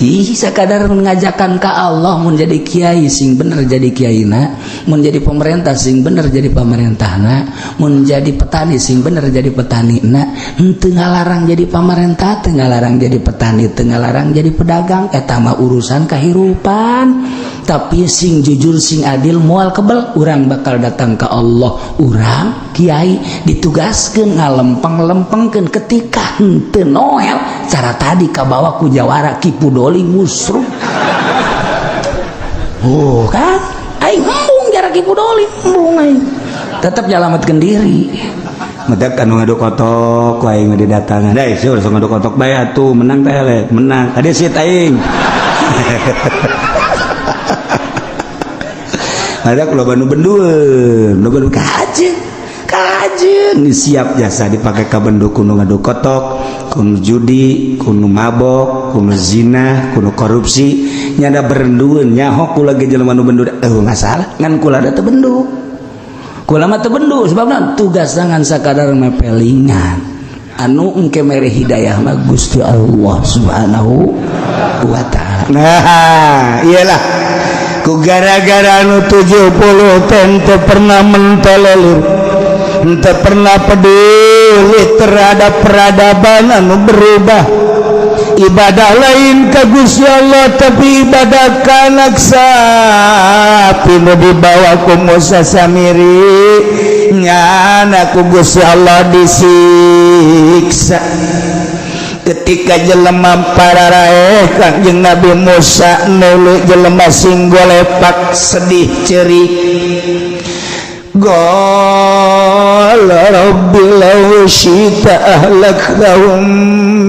Ih, sekadar mengajarkan ke Allah mun jadi kiai sing bener jadi kiaina, mun jadi pemerintah sing bener jadi pemerintahna, mun jadi petani sing bener jadi petanina, henteu ngalarang jadi pemerintah, teu ngalarang jadi petani, teu ngalarang jadi pedagang, eta mah urusan kahirupan. Tapi sing jujur sing adil moal kebel, urang bakal datang ke Allah. Urang kiai ditugaskeun ngalempeng-lempengkeun ketika henteu noel cara tadi kabawa ku jawara Ki Pudoli musruh. Oh kan aing embung jarak Ki Pudoli embung aing tetep nyalametkeun diri. Medak anu ngadu kotok ku aing didatangan. Deui seur sok ngadu kotok bae atuh menang teh le menang. Tadi sit aing. Ada loba nu bendueun, loba nu kajeun. Kajeun siap jasa dipake ka bendu kuno ngadu kotok, kuno judi, kuno mabok, kuno zina, kuno korupsi, nyada berendueun nyaho kula ge jelema nu bendu eueuh masalah ngan kula da teu bendu. Kula mah teu bendu, sebabna tugas ngan sakadar mepelingan. Anu engke mere hidayah mah Gusti Allah Subhanahu wa Ta'ala. Nah, iyalah, ku gara-gara anu 70 teh teu pernah mentolelir, henteu pernah peduli terhadap peradaban anu berubah, ibadah lain ke Gusti Allah tapi ibadah ka anak sapi nu dibawa ku Musa Samiri, nyana ku Gusti Allah disiksa. Ketika jelema pararaeh Kangjeng Nabi Musa nulu, jelema sing golepak sedih cerik. Qala rabbi law syi'ta ahlaktahum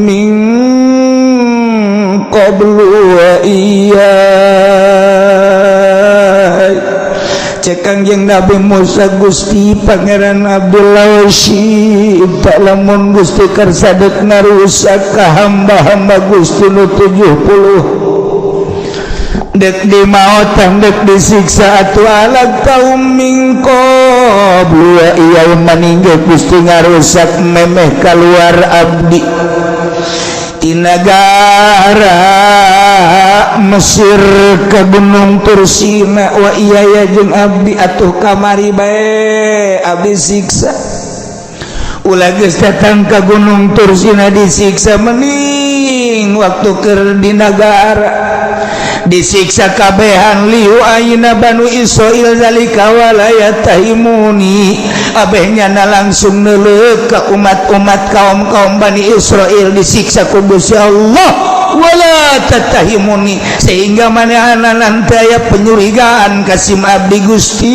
min qablu wa iyyai. Cek Kangjeng Nabi Musa, "Gusti Pangeran abdi, law syi'ta, lamun Gusti kersa dek ngarusak ka hamba-hamba Gusti nu 70, dek dimaotan, dek disiksa, atuh ahlaktahum min qablu wa iyyai, maningge Gusti ngarusak memeh keluar abdi ti nagara Mesir ke Gunung Tursina, wa iya jeung abdi, atuh kamari bae abdi siksa, ulah geus datang ke Gunung Tursina disiksa, mending waktu keur di nagara disiksa kabehan. Liu ayeuna Banu Israil zalika wala yattahimuni, abehnya na langsung neuleuh ke umat-umat, kaum-kaum Bani Israel disiksa ku Gusti Allah, wala tattahimuni, sehingga manehna nanti aya penyurigaan ka sim abdi. Gusti,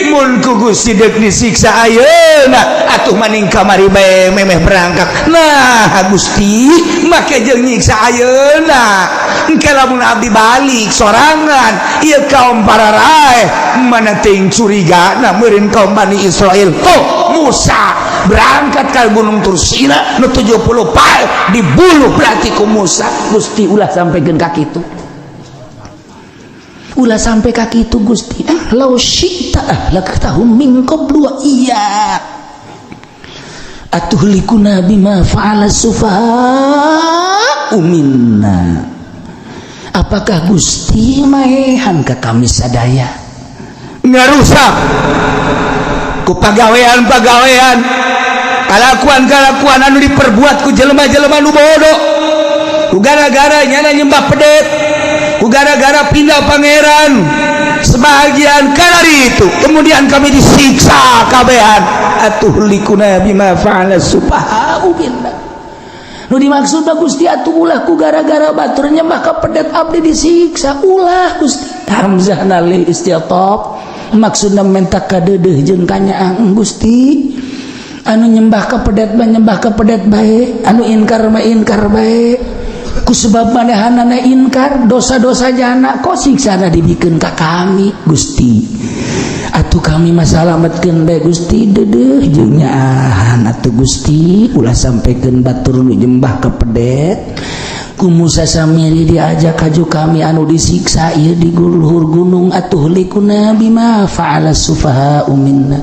mun ku Gusti dek disiksa ayeuna, atuh maning kamari bae memeh berangkat. Nah, Gusti make jeung nyiksa ayeuna, engke lamun abdi balik sorangan, ieu kaum pararaeh mana teuing curiga na meureun kaum Bani Israel tuh Musa berangkat ke Gunung Tursina nu 70 pae dibuluh berarti ku Musa. Gusti, ulah sampaikan ka kitu, ulah sampai ka kitu, Gusti. Law syi'ta ahlaktahum min qablu wa iya atuhlikuna bima fa'ala sufaha'u minna. Apakah Gusti maehan ka kami sadaya? Ngarusak ku pagawean-pagawean, kalakuan-kalakuan anu diperbuat ku jelema-jelema nu bodoh, ku gara-gara nyana nyembah pedet, ku gara-gara pindah pangeran sebagian karena itu kemudian kami disiksa kabehan. Atuhlikuna bima fa'ala sufaha'u minna. Nu dimaksud Gusti, atuh ulah ku gara-gara batur nyembah ka pedet abdi disiksa, ulah, Gusti. Hamzah lil istitaf, maksudna menta kadeudeuh jeung kanyaah. Gusti, anu nyembah ka pedet mah nyembah ka pedet bae, anu inkar mah inkar bae. Ku sebab manehanana inkar dosa-dosa jana, kok siksana dibikeun ka kami? Gusti, atuh kami mah salametkeun bae, Gusti, deudeuh jeung nyaahan atuh, Gusti. Ulah sampaikeun batur nu nyembah ka pedet ku Musa Samiri diajak kaju kami anu disiksa ieu di luhur gunung. Atuhlikuna bima fa'ala sufaha'u minna.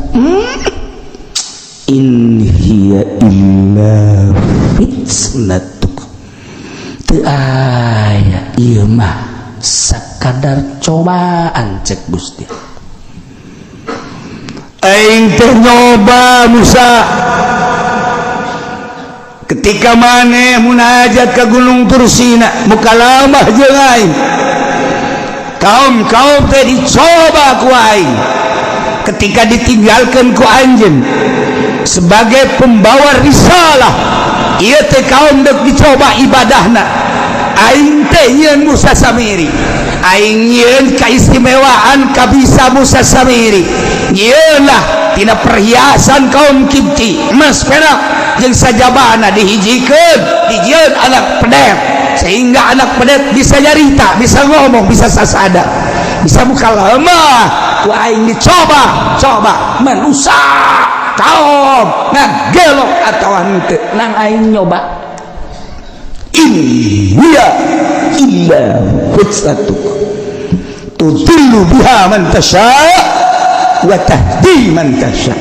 In hiya illa fitnatuk. Teu aya, ieu mah sakadar cobaan, cek Gusti. Aing teh nyoba Musa ketika maneh munajat ke Gunung Tursina, mukalamah jeung aing, kaum kaum teh dicoba ku aing ketika ditinggalkan ku anjeun sebagai pembawa risalah. Ieu teh kaum dek dicoba ibadahna. Aing teh nyieun Musa Samiri, aing nyieun keistimewaan kabisa Musa Samiri, nyieun lah tina perhiasan kaum Kipti, emas perak jeung sajabana, dihijikeun, dijieun anak pedet sehingga anak pedet bisa nyarita, bisa ngomong, bisa sasada, bisa mukalamah. Ku aing dicoba coba manusia, kaum ngagelok atau henteu. Nang aing nyoba. In hiya illa fitnatuk tudillu biha man tasha. Wa tahdi man tasya.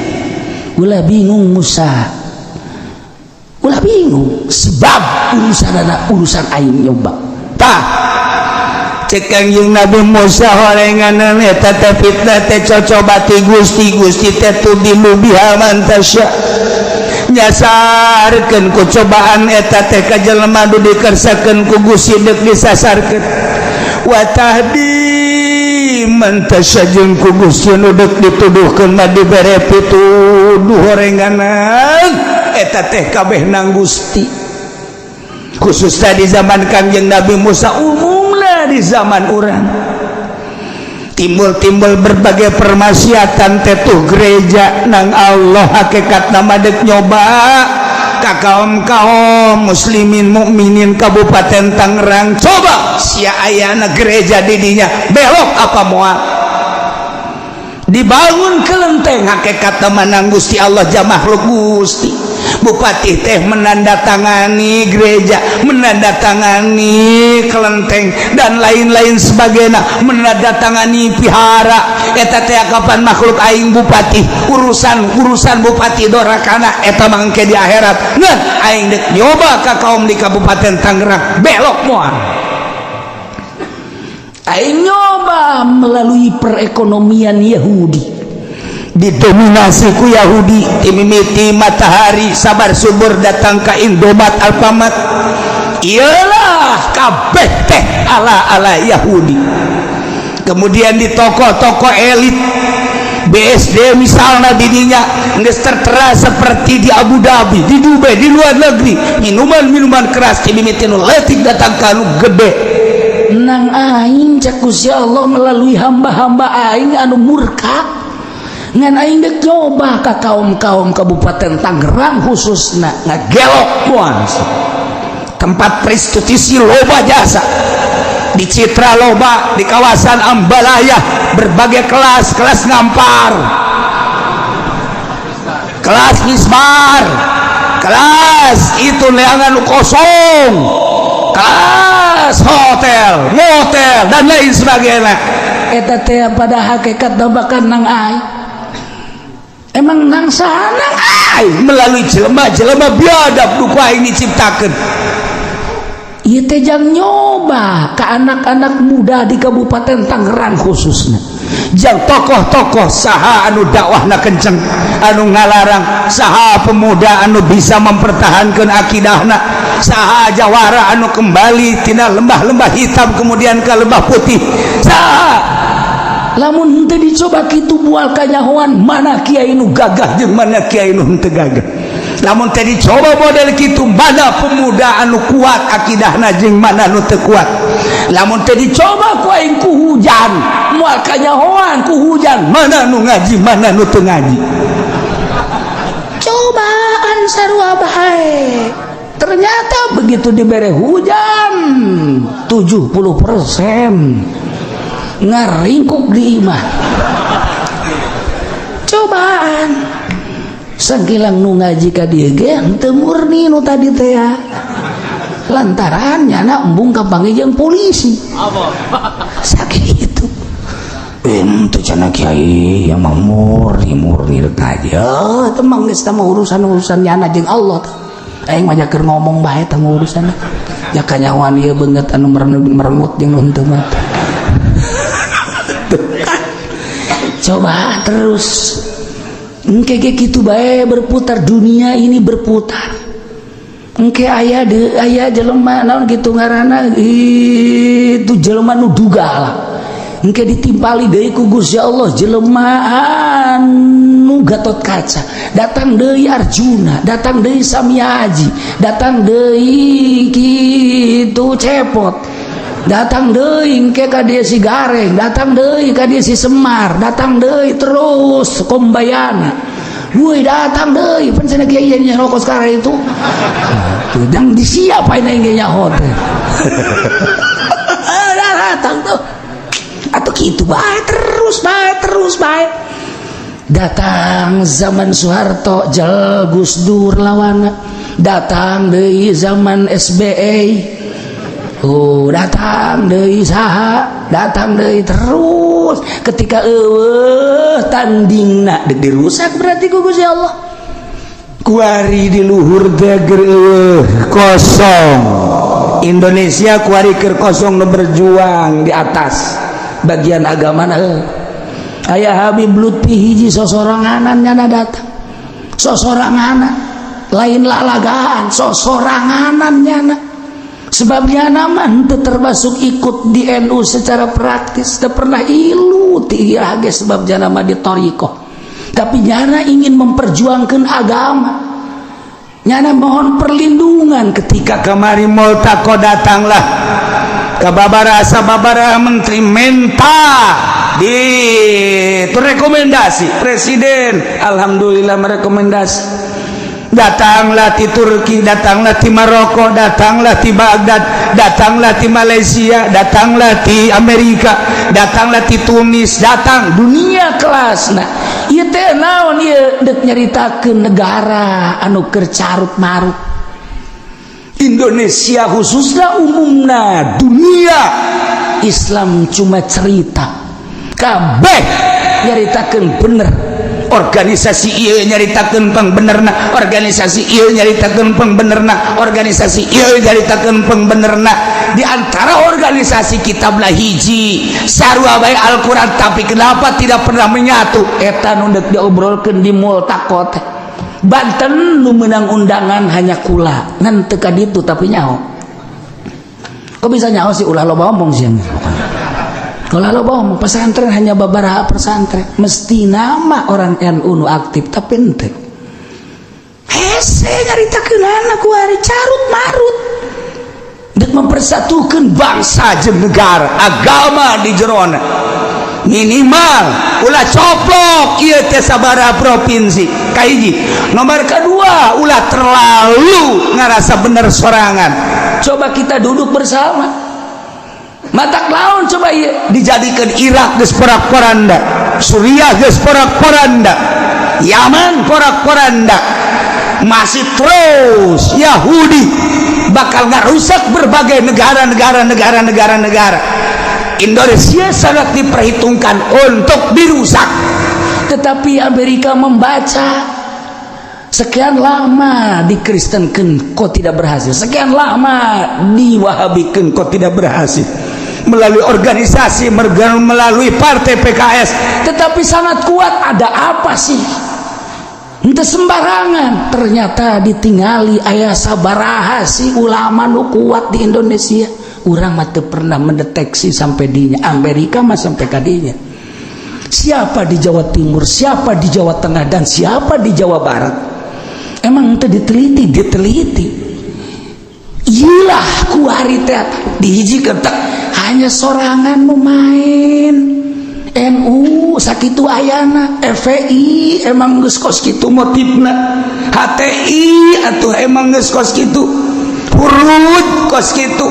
Ulah bingung, Musa, ulah bingung, sebab urusan anak urusan aing nyoba. Tah, cek Kangjeng Nabi Musa, horengan eta teh fitnah teh cocoba ti Gusti. Gusti teh tudillu biha man tasya, nyasarkeun ku cobaan eta teh ka jelema nu dikersakeun ku Gusti, deuk disasarkeun. Wa tahdi man tasya, jeung ku Gusti nu deuk dituduhkeun mah dibere pituduh. Horenganan eta teh kabeh nang Gusti, khususnya di zaman Kangjeng Nabi Musa, umumlah di zaman orang timbul-timbul berbagai permaksiatan tetuh gereja nang Allah. Hakikat nama dek nyoba ka kaum kaum muslimin mukminin Kabupaten Tangerang. Coba sia ayana gereja didinya, belok apa moal? Dibangun kelenteng, hakikat menang Gusti Allah jam makhluk Gusti. Bupati teh menandatangani gereja, menandatangani kelenteng, dan lain-lain sebagainya, menandatangani pihara eta teh. Kapan makhluk aing bupati, urusan urusan bupati dorakana eta mangke di akhirat. Ngan aing dek nyoba ka kaum di Kabupaten Tangerang, belok moal? Aing nyoba melalui perekonomian Yahudi. Didominasi ku Yahudi timimiti matahari sabar subur datang ke Indomaret, Alfamart, iyalah kabeh teh ala-ala Yahudi. Kemudian di toko-toko elit BSD misalnya, didinya geus tertera seperti di Abu Dhabi, di Dubai, di luar negeri, minuman-minuman keras timimiti nu leutik datang ka nu gede. Nang aing, cek Gusti Allah, melalui hamba-hamba aing anu murka. Ngan aing dek nyoba ka kaum-kaum Kabupaten Tangerang khususna. Ngagelok moal? Tempat prostitusi loba, jasa di Citra loba, di kawasan Ambalaya berbagai kelas, kelas ngampar, kelas misbar, kelas itu leangan kosong, kelas hotel, motel, dan lain sebagainya. Eta teh pada hakikat bahkan nang aing emang nang saha? Nang aing melalui jelema-jelema biadab nu ku aing diciptakeun. Ieu teh jang nyoba ke anak-anak muda di Kabupaten Tangerang khususnya. Jang tokoh-tokoh saha anu dakwahna kenceng, anu ngalarang? Saha pemuda anu bisa mempertahankan akidahna? Saha jawara anu kembali tina lembah-lembah hitam kemudian ke lembah putih? Saha? Lamun henteu dicoba kitu, moal kanyahoan mana kiai nu gagah jeung mana kiai nu henteu gagah. Lamun teh dicoba model kitu, mana pemuda anu kuat akidahna jeung mana nu teu kuat. Lamun teh dicoba ku aing ku hujan, moal kanyahoan ku hujan mana nu ngaji, mana nu teu ngaji. Cobaan sarua bae. Ternyata begitu diberi hujan, 70% ngaringkuk di imah. Cobaan sangkilang nu ngaji ka dieu ge henteu murni nu tadi teh ya, lantaran nyana embung kapanggih jeung polisi sakitu. Ente cenah kiai yang mah murni murni rek ngaji. Oh, teu mah geus mah urusan-urusan nyana jeung Allah teh. Aing mah keur ngomong bae teh urusan ya kanyahoan ieu beungeut anu merengut jeung nu henteu mah. Coba terus engke ge kitu bae, berputar, dunia ini berputar. Engke aya de aya jelema naon kitu ngaranna itu, jelema nu duga lah. Engke ditimpali deui ku Gusti Allah jelema anu Gatot Kaca, datang deui Arjuna, datang deui Samiaji, datang deui kitu Cepot, datang deui engke ka dieu si Gareng, datang deui ka dieu si Semar, datang deui terus Kombayana. Woi, datang deui pan cenah kiai nya rokok sekarang itu. Tuh, disiapain aing ge nyaho teh. Datang tuh atau gitu bae, terus bae, terus bae. Datang zaman Soeharto, jel Gus Dur lawana. Datang deui zaman SBY. Oh, datang deui saha, datang deui terus. Ketika euweuh tandingna, dek dirusak berarti ku Gusti Allah. Kuari di luhur teh keur euweuh, kosong. Indonesia kuari keur kosong, nu berjuang di atas bagian agama heuh. Aya Habib Lutfi hiji, sosoranganan nyana datang, sosoranganan, lain lalagaan, sosoranganan nyana, sebab nyana mah henteu termasuk ikut di NU secara praktis, teu pernah ilu ti ieu ge, sebab nyana mah di thoriqoh. Tapi nyana ingin memperjuangkan agama, nyana mohon perlindungan ketika ketika kemari multaqo, datanglah ke babara sababara menteri, menta di itu rekomendasi presiden. Alhamdulillah merekomendasi. Datanglah di Turki, datanglah di Maroko, datanglah di Baghdad, datanglah di Malaysia, datanglah di Amerika, datanglah di Tunis, datang dunia kelas. Nah, ieu teh naon ieu? Dek nyaritakeun negara anu keur carut marut. Indonesia khususnya, umumna dunia. Islam cuma cerita, kabeh nyaritakeun bener. Organisasi ieu nyaritakeun pangbenerna, organisasi ieu nyaritakeun pangbenerna, organisasi ieu nyaritakeun pangbenerna. Di antara organisasi kitablah hiji, sarua bae Al-Qur'an, tapi kenapa tidak pernah menyatu? Eta nu deuk diobrolkeun di multaqo teh. Banten nu menang undangan hanya kula, ngan teu ka ditu, tapi nyaho. Kok bisa nyaho sih? Ulah loba omong sih. Kalau loba omong, pesantren hanya beberapa pesantren, mesti nama orang NU nu aktif, tapi ente hese nyaritakeun anak kuari carut marut dek mempersatukan bangsa jeung negara, agama di jerona. Minimal ulah coplok ieu teh sabaraha provinsi. Kahiji, nomor kedua, ulah terlalu ngarasa bener sorangan. Coba kita duduk bersama, matak laun coba iya. Dijadikan Irak geus porak-poranda, Suriah geus porak-poranda, Yaman porak-poranda, masih terus Yahudi bakal ngarusak berbagai negara-negara, negara-negara, negara. Indonesia sangat diperhitungkan untuk dirusak. Tetapi Amerika membaca, sekian lama dikristenkan kok tidak berhasil, sekian lama diwahabikan kok tidak berhasil, melalui organisasi, melalui partai PKS. Tetapi sangat kuat. Ada apa sih? Ente sembarangan. Ternyata ditinggali aya sabaraha sih ulama nu kuat di Indonesia. Urang mah teu pernah mendeteksi sampai dinya. Amerika mah sampai kadinya, siapa di Jawa Timur, siapa di Jawa Tengah, dan siapa di Jawa Barat. Emang itu diteliti, diteliti. Iyalah, kuari teh dihijikeun teh hanya sorangan nu main NU sakitu ayana. FPI emang geus kos kitu motifna, HTI atuh emang geus kos kitu, hurut kos kitu.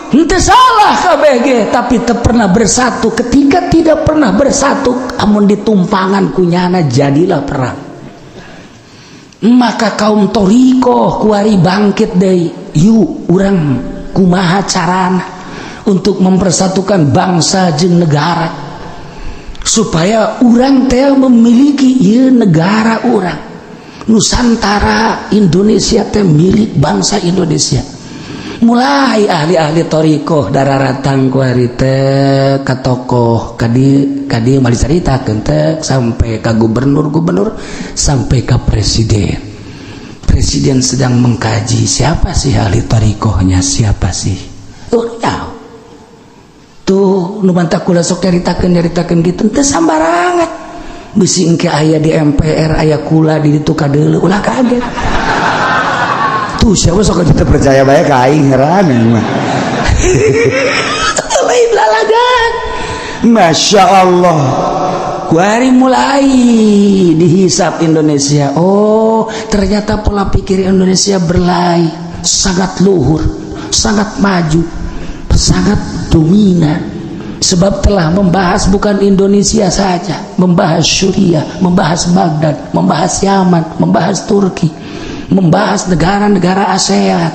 Henteu salah KBG, tapi teu pernah bersatu. Ketika tidak pernah bersatu, amun ditumpangan kunyana, jadilah perang. Maka kaum thoriqoh kuari bangkit deui. Yuk, urang kumaha carana untuk mempersatukan bangsa jeung negara, supaya urang teh memiliki ieu negara urang Nusantara. Indonesia teh milik bangsa Indonesia. Mulai ahli-ahli thoriqoh daratang kuari teh ka tokoh kadi kadi, mali caritakeun teh sampai ka gubernur-gubernur, sampai ka presiden. Presiden sedang mengkaji siapa sih ahli thoriqohnya, siapa sih. Tuh ya, tuh nu mantak kula sok nyaritakeun, nyaritakeun gitu teu sambarangan. Bisi engke aya di MPR, aya kula di ditu kadeuleu, ulah kaget. Tuh, siapa sok kita percaya bae ka aing, heran mah. Lain lalagan. Masya Allah. Kuari mulai dihisap Indonesia. Oh, ternyata pola pikir Indonesia berlai, sangat luhur, sangat maju, sangat dominan, sebab telah membahas bukan Indonesia saja, membahas Suriah, membahas Baghdad, membahas Yaman, membahas Turki, membahas negara-negara ASEAN.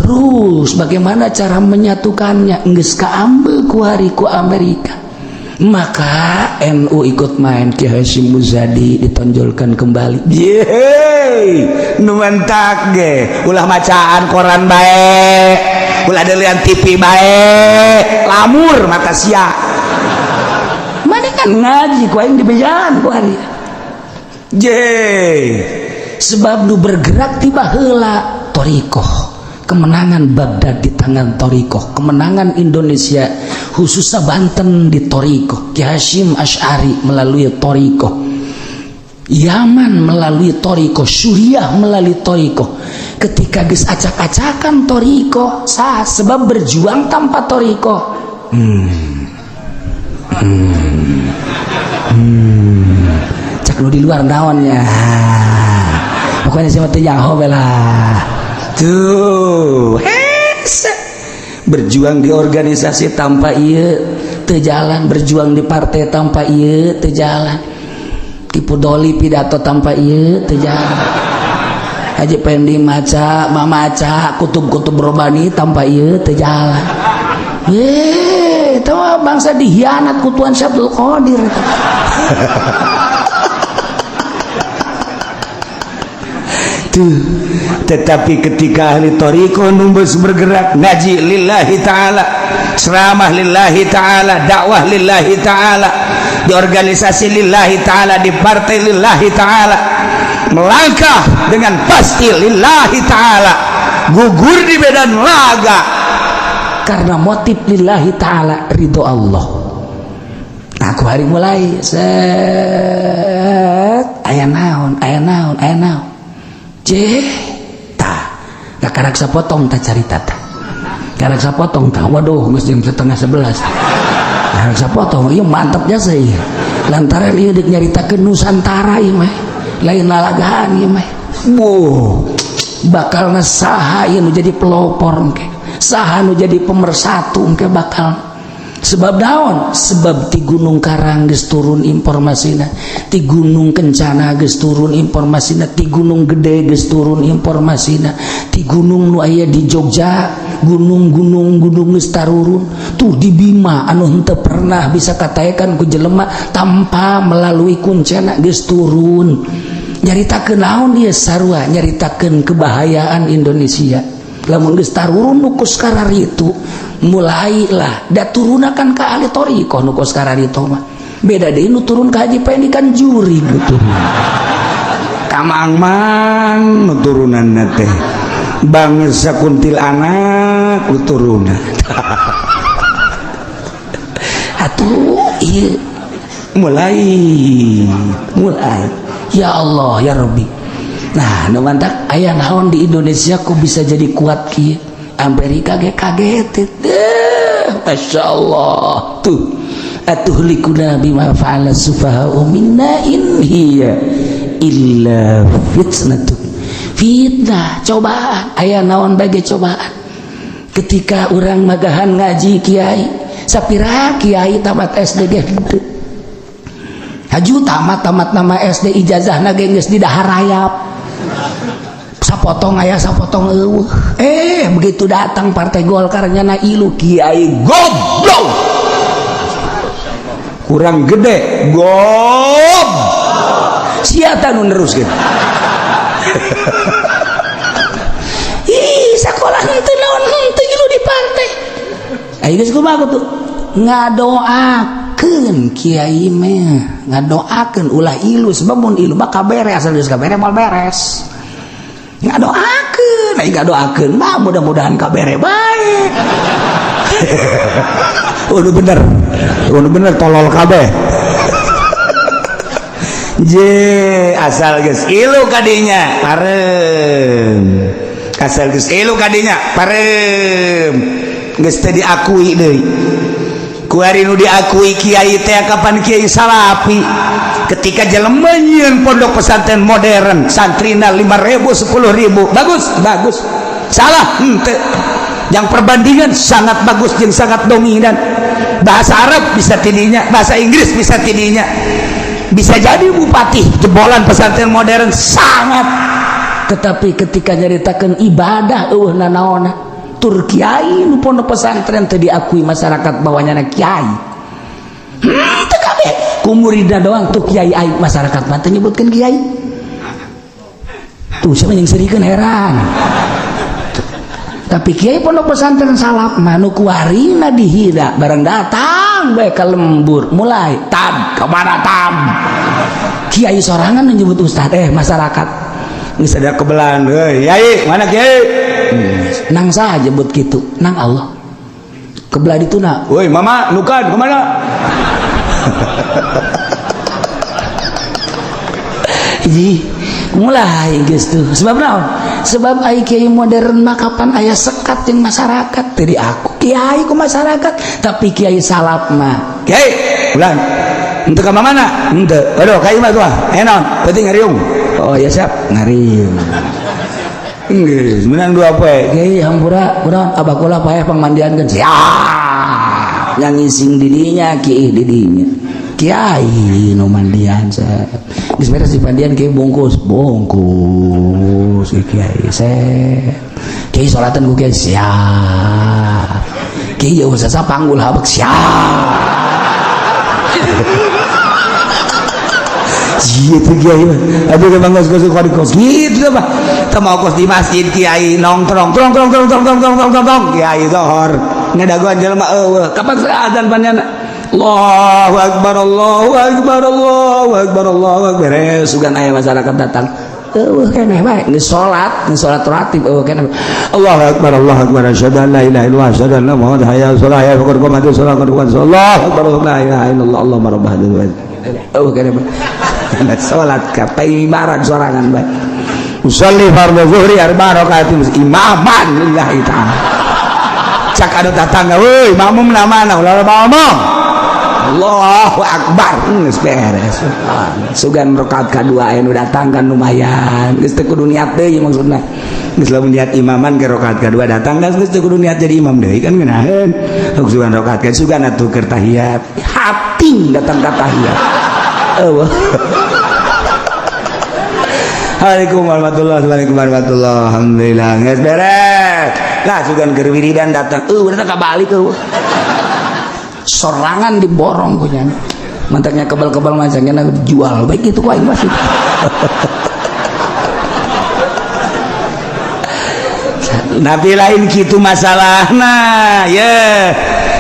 Terus bagaimana cara menyatukannya? Geus kaambil kuari ku Amerika, maka NU ikut main. Ki Hasyim Muzadi ditonjolkan kembali. Yeay, nu mantak ge ulah macaan koran bae, ulah delian TV bae, lamur mata sia. Mana kan ngaji ku aing dibejaan ku hari. Je. Sebab nu bergerak tiba heula thoriqoh. Kemenangan Baghdad di tangan thoriqoh, kemenangan Indonesia khususnya Banten di thoriqoh, Ki Hasyim Asy'ari melalui thoriqoh, Yaman melalui thoriqoh, Suriah melalui thoriqoh. Ketika geus acak-acakan thoriqoh sah, sebab berjuang tanpa thoriqoh cak nu di luar naonnya, pokoknya siapa teh nyaho lah. Tuh hese. Berjuang di organisasi tanpa ieu teu jalan, berjuang di partai tanpa ieu teu jalan, tipu doli pidato tanpa ieu teu jalan, Haji Pendi maca mamaca kutub-kutub robani tanpa ieu teu jalan. Itu mah bangsa dihianat ku Tuan Syabdul Qadir. Tuh. Tetapi ketika ahli thoriqoh numbus bergerak ngaji lillahi ta'ala, ceramah lillahi ta'ala, dakwah lillahi ta'ala, di organisasi lillahi ta'ala, di partai lillahi ta'ala, melangkah dengan pasti lillahi ta'ala, gugur di medan laga karena motif lillahi ta'ala, ridho Allah. Nah, aku hari mulai set aya naon, aya naon, aya naon, je tah karak sapotong tak carita tah, karak sapotong tah. Waduh, geus jam 10.30, karak sapotong. Ieu mantap jasa ieu, lantaran ieu deuk nyaritakeun Nusantara. Ieu mah lain lalagaan ieu mah. Wuh, bakal saha ieu nu jadi pelopor engke, saha nu jadi pemersatu engke bakal. Sebab daun, sebab di Gunung Karang geus turun informasina, di Gunung Kencana geus turun informasina, di Gunung Gede geus turun informasina, di gunung nu aya di Jogja, gunung-gunung gunung geus tarurun. Tuh di Bima anu henteu pernah bisa katakan ku jelema tanpa melalui kuncena geus turun. Nyaritakeun naon ieu? Sarua nyaritakeun kebahayaan Indonesia lamun geus tarurun nu kos kararitu. Mulailah da turunakan ka ahli thoriqoh nu kos kararitu mah. Beda deui nu turun ka Haji Pendi kan juri gitu. Kamang-mang nu turunan teh bangsa kuntilanak nu turunan. Atuh ieu mulai mulai, ya Allah ya Rabbi. Nah, nu mantak aya naon di Indonesia kok bisa jadi kuat kieu? Amerika ge kaget. Eh, Masya Allah. Tuh, atuhlikuna bima fa'ala sufaha'u minna in hiya illa fitnatu. Fitnah, cobaan. Aya naon bagi cobaan. Ketika orang magahan ngaji kiai, sapira kiai tamat SD ge henteu. Haju tamat tamat nama SD, ijazah ge geus di dahar rayap. Sapotong aya, sapotong eueuh. Eh, begitu datang Partai Golkar nyana ilu kiai goblok, kurang gede gob sia nu neruskeun. Ih, sekolah henteu naon henteu ilu di partai. Ayo geus kumaha tuh? Ngadoakeun kiai mah, ngadoakeun ulah ilu, sebab mun ilu mah kabere, asal geus kabere moal beres. Ngadoakeun, ai ngadoakeun mah mudah-mudahan kabere bae. Udah bener, udah bener tolol kabeh. Je, asal geus ilu kadinya parem. Asal geus ilu kadinya parem. Geus teu diakui deui. Kuari nu diakui kiai teh kapan? Kiai Salafi. Ketika jelema nyieun pondok pesantren modern, santrina 5000, 10.000, bagus, bagus. Salah henteu. Yang perbandingan sangat bagus jeung sangat dominan. Bahasa Arab bisa tidinya, bahasa Inggris bisa tidinya. Bisa jadi bupati jebolan pesantren modern sangat. Tetapi ketika nyaritakeun ibadah eueuh nanaona. Tur kiai nu pondok pesantren teu diakui masyarakat bahwa nyana kiai. Teu kabeh ku muridna doang tuh kiai aing, masyarakat mah teu nyebutkeun kiai. Tuh siapa yang serikeun heran. Tapi kiai pondok pesantren salaf mah nu kuarina dihina, barang datang bae ka lembur mulai tad kemana tam. Kiai sorangan menyebut ustad, masyarakat geus ada kebelan, heuy yai mana kiai? Nang saha jebut kitu? Nang Allah. Kebelah dituna. Woi mama nukan kemana? Ji mulai geus tuh. Sebab naon? Sebab ai kiai modern mah kapan aya sekat jeung masyarakat. Teu diaku kiai ku masyarakat, tapi kiai salaf mah. Kiai ulang. Henteu ka mana? Henteu. Aduh ka imah tuh. Enon, penting ngariung. Oh ya siap, ngariung. Geus, menang dua poe. Kiai hampura, kunaon abah kula paeh pangmandiankeun. Siap. Yang ngising didinya, kiai didinya. Kiai nu mandian saya. Geus beres dipandian kiai bungkus, bungkus kiai saya. Kiai salatan ku kiai siap. Kiai jauh sasa panggul habek siap. Gitu kiai mah. Aduh ke bangos kos kos gitu mah. Teu mau kos di masjid kiai nongkrong trong trong trong trong trong trong trong trong kiai zohor. Ngadagoan jelema eueuh. Kapan azan panjana? Allahu akbar Allahu akbar Allahu akbar Allahu akbar. Beres sugan aya masyarakat datang. Eueuh keneh bae geus salat ratib eueuh keneh. Allahu akbar Allahu akbar asyhadu an la ilaha illallah asyhadu anna muhammadan hayya 'alas shalah hayya 'alal qamati shalah qad Allahu akbar la ilaha illallah Allahumma rabb hadzal bait. Eueuh keneh bae. Salat ka paimaran sorangan bae. Usolli fardhu zuhri arba rakaatin imaman lillahi ta'ala. Cak anu tatangga euy makmum na mana ulah ngomong. Allahu akbar geus beres. Sugan rakaat kadua aya nu datang kan lumayan. Geus teu kudu niat deui maksudna. Geus lamun niat imaman ke rakaat kadua datang kan geus teu kudu niat jadi imam deui kan ngeunaheun. Sugan rakaat kan sugan atuh keur tahiyat. Hating datang ka tahiyat. Eueuh. Assalamualaikum warahmatullahi wabarakatuh. Alhamdulillah geus beres. Lah sugan keur wiridan datang eueuh datang ka balik eueuh. Sorangan diborong punya mantaknya kebal-kebal macamnya jual baik itu ku aing masih. Nabi lain kitu masalahna ye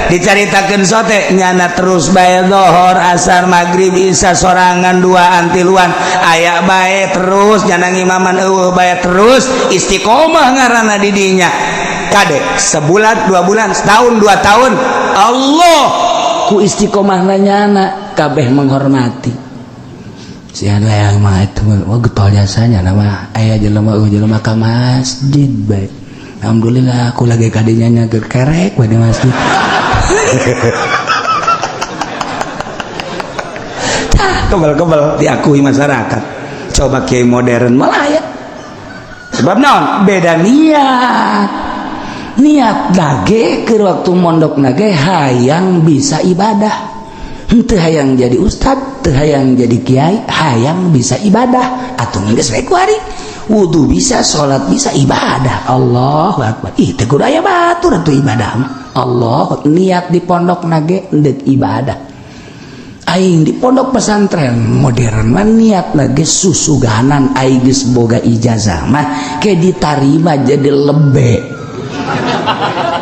dicaritakeun sote nyana terus bae zohor asar maghrib isya sorangan dua antiluan aya bae terus nyana ngimaman eueuh bae terus istiqomah ngaranna di dinya kade sebulan 2 bulan setahun 2 tahun Allah ku istiqomah nyana kabeh menghormati si anu yang mah itu wah getol jasanya nama aya jelema eueuh jelema ka masjid bae alhamdulillah aku lagi kadinya nya keur kerek bae di masjid. Kebal-kebal diakui masyarakat. Coba kiai modern malah ya sebab naon beda niat. Niat nage ke waktu mondok nage hayang bisa ibadah, henteu hayang jadi ustad, teu hayang jadi kiai, hayang bisa ibadah atuh geus we kuari wudu bisa, salat bisa, ibadah. Allahu akbar. Ih teu kudu aya batur atuh ibadah mah. Allah niat di pondok nage deuk ibadah. Aing di pondok pesantren modern mah niat nage susuganan aing geus boga ijazah mah ke ditarima jadi lebe.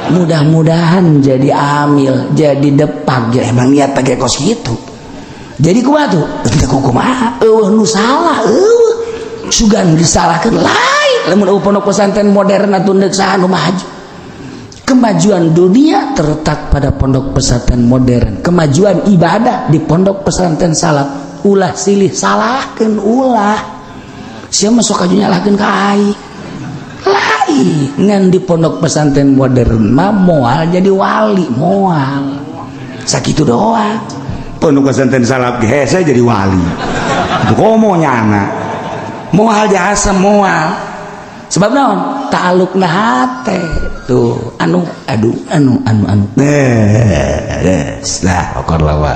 Mudah-mudahan jadi amil, jadi depak. Ya, emang niat pakai kos gitu. Jadi kumaha tuh? Teu kumaha? Eueuh nu salah, eueuh. Sugan disalahkeun lain. Lamun eueuh pondok pesantren modern atuh deuk saha nu maju. Kemajuan dunia terletak pada pondok pesantren modern. Kemajuan ibadah di pondok pesantren salaf. Ulah silih salahkeun ulah. Sia mah sok aju nyalahkeun ka aing. Lain ngan di pondok pesantren modern mah moal jadi wali, moal. Sakitu doang. Pondok pesantren salaf ge hese jadi wali. Itu komo nyana. Moal jasa moal. Sebab naon? Ta'alluqna hate. Tuh, anu aduh anu anu anu. Lah okor lawa.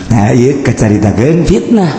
Nah, ieu kacaritakeun fitnah.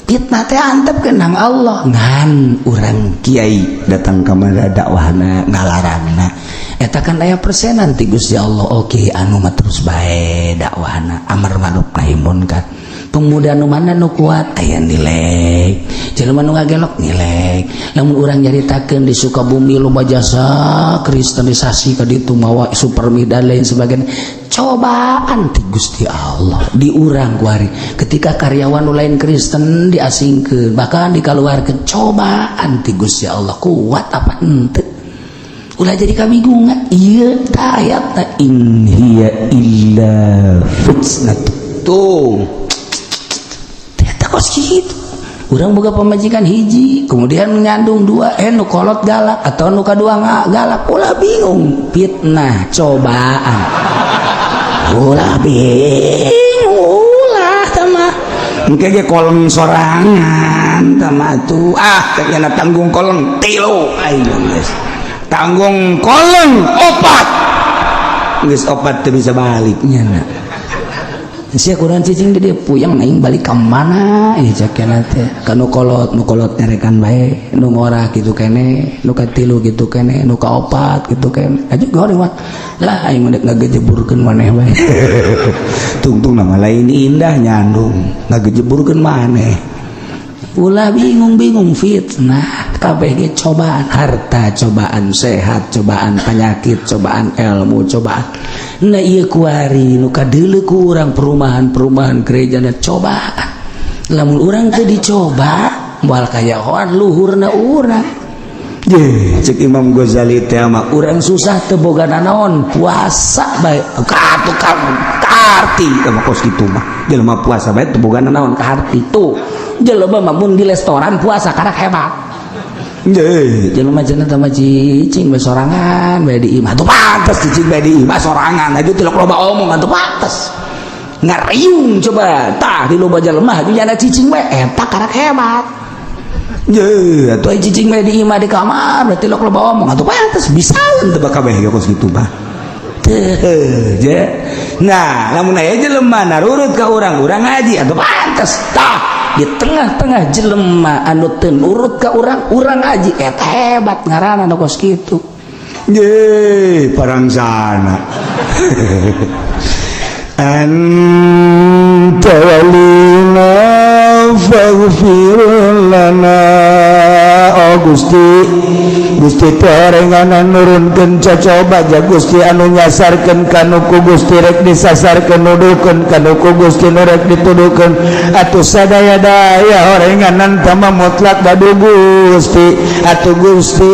Fitnah teh antep kenang Allah. Ngan urang kiai datang ka mana dakwahna, ngalarangna, eta kan aya persenan ti Gusti Allah. Oke, anu mah terus bae dakwahna, amar ma'ruf nahi munkar. Pemuda nu mana nu kuat aya nilai, jelema nu ngagelok nilai. Lamun urang nyaritakeun di Sukabumi loba jasa kristenisasi ka ditu, mawa supermi dan lain sebagainya, cobaan ti Gusti Allah di urang kuari. Ketika karyawan nu lain Kristen diasingkeun, bahkan dikaluarkeun, cobaan ti Gusti Allah, kuat apa henteu. Ulah jadi kabingungan. Ieu tah ayatna, in hiya illa fitnah. Tuh, eta kos kitu. Urang boga pamajikan hiji, kemudian nyandung dua, nu kolot galak atau nu kadua galak, ulah bingung. Fitnah, cobaan. Ulah bingung, ulah tama engke ge koleng sorangan tama tuh. Ah, kayaknya tanggung koleng tilu, ayo geus tanggung koleng opat, geus opat teu bisa balik nya. Sia kurang cicing di dia puyeng, aing balik ke mana ini? Cek teh ka nu kolot, nu kolot nyerekan bae, nu ngora gitu kene, nu katilu gitu kene, nu kaopat gitu kene aja goreng mah lah. Aing mah ngagejeburkeun maneh bae, tungtung nama lain indah nyandung ngagejeburkeun maneh. Ulah bingung-bingung. Fitnah kabeh ge cobaan. Harta cobaan, sehat cobaan, penyakit cobaan, ilmu cobaan. Nah, ieu kuari nu kadeuleu ku urang perumahan-perumahan gereja cobaan. Lamun urang teu dicoba, moal kayahoan luhurna urang. Ye, cek Imam Ghazali teh mah, urang susah teu boga nanaon, puasa bae ka tukang kaharti. Mah kos kitu mah jelema puasa bae teu boga nanaon, kaharti. Tuh, jelema mah mun di restoran puasa karak hebat. Ye, jelema cenah teh cicing bae sorangan bae di imah. Tuh pantes cicing bae di imah sorangan itu tilok loba omong, atuh pantes ngariung. Coba tah di loba jelema nyana cicing bae, eta karak hebat. Ye, atuh cicing bae di imah, di kamar berarti lok loba omong, atuh pantes bisa teu kabeh kos kitu mah. Je. Nah, lamun aya jelema narurut ka urang, urang ngaji, atuh pantes. Tah, di tengah-tengah jelema anu teu nurut ka urang, urang ngaji, eta hebat ngaranna nu kos kitu. Ye, parangsana. Anta walina faghfir lana. Oh Gusti, Gusti teh orenganan nurunkeun cocoba ja Gusti, anu nyasarkeun kanu ku Gusti rek disasarkeun, nuduhkeun kanu ku Gusti nu rek dituduhkeun. Atuh sadaya-daya orenganan tama mutlak badu Gusti. Atuh Gusti,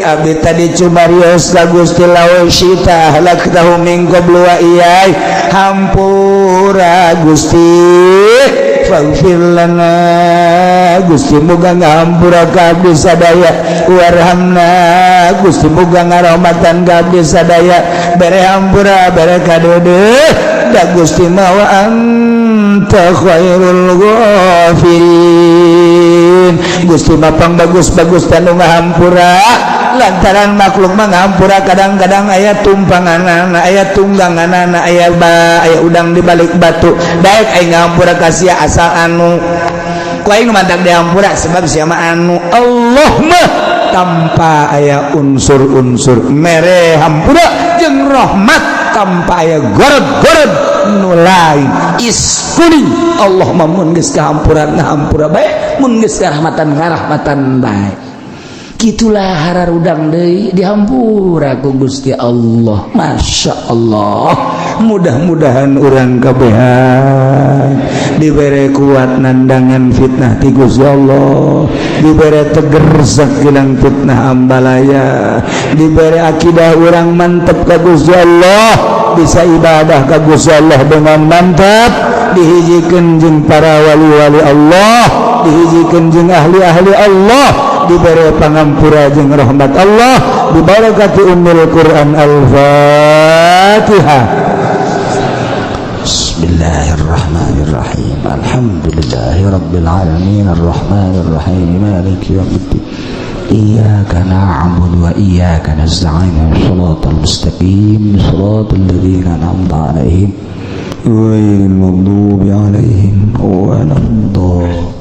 abdi tadi cumarios ka Gusti, law syita ahlaktahu min qablu wa iyai. Hampura Gusti, faghfir lana. Gusti, muga ngahampura ka abdi sadaya. Warhamna. Gusti, muga ngarahmatan ka abdi sadaya, bere hampura, bere kadeudeuh, da Gusti mah wa anta khairul ghafirin. Gusti mah pang bagus-bagus tanu ngahampura, lantaran makhluk mah ngahampura kadang-kadang aya tumpanganana, aya tungganganana, aya ba aya udang di balik batu. Daek aing ngahampura ka sia asal anu ku aing mantak dihampura sebab sia mah anu. Allah mah tanpa aya unsur-unsur mere hampura jeung rahmat, tanpa aya gorod-gorod nu lain, is kuning. Allah mah mun geus kahampuran ngahampura bae, mun geus karahmatan ngarahmatan bae. Gitulah hararudang deui dihampura ku Gusti Allah. Masya Allah. Mudah-mudahan urang kabehan dibere kuat nandangan fitnah ti Gusti Allah, dibere teger sakilang fitnah ambalaya, dibere akidah urang mantep ka Gusti Allah, bisa ibadah ka Gusti Allah dengan mantap, dihijikeun jeung para wali-wali Allah, dihijikeun jeung ahli-ahli Allah, diberi pangampura jeung rahmat Allah, dibarakati ummul Quran. Al-Fatihah. Bismillahirrahmanirrahim. Alhamdulillahi rabbil alamin, arrahmanir rahim, maliki yaumiddin. Iyyaka na'budu wa iyyaka nasta'in. Shiratal mustaqim, shiratal ladzina an'amta 'alaihim. غير المغضوب عليهم ولا الضالين.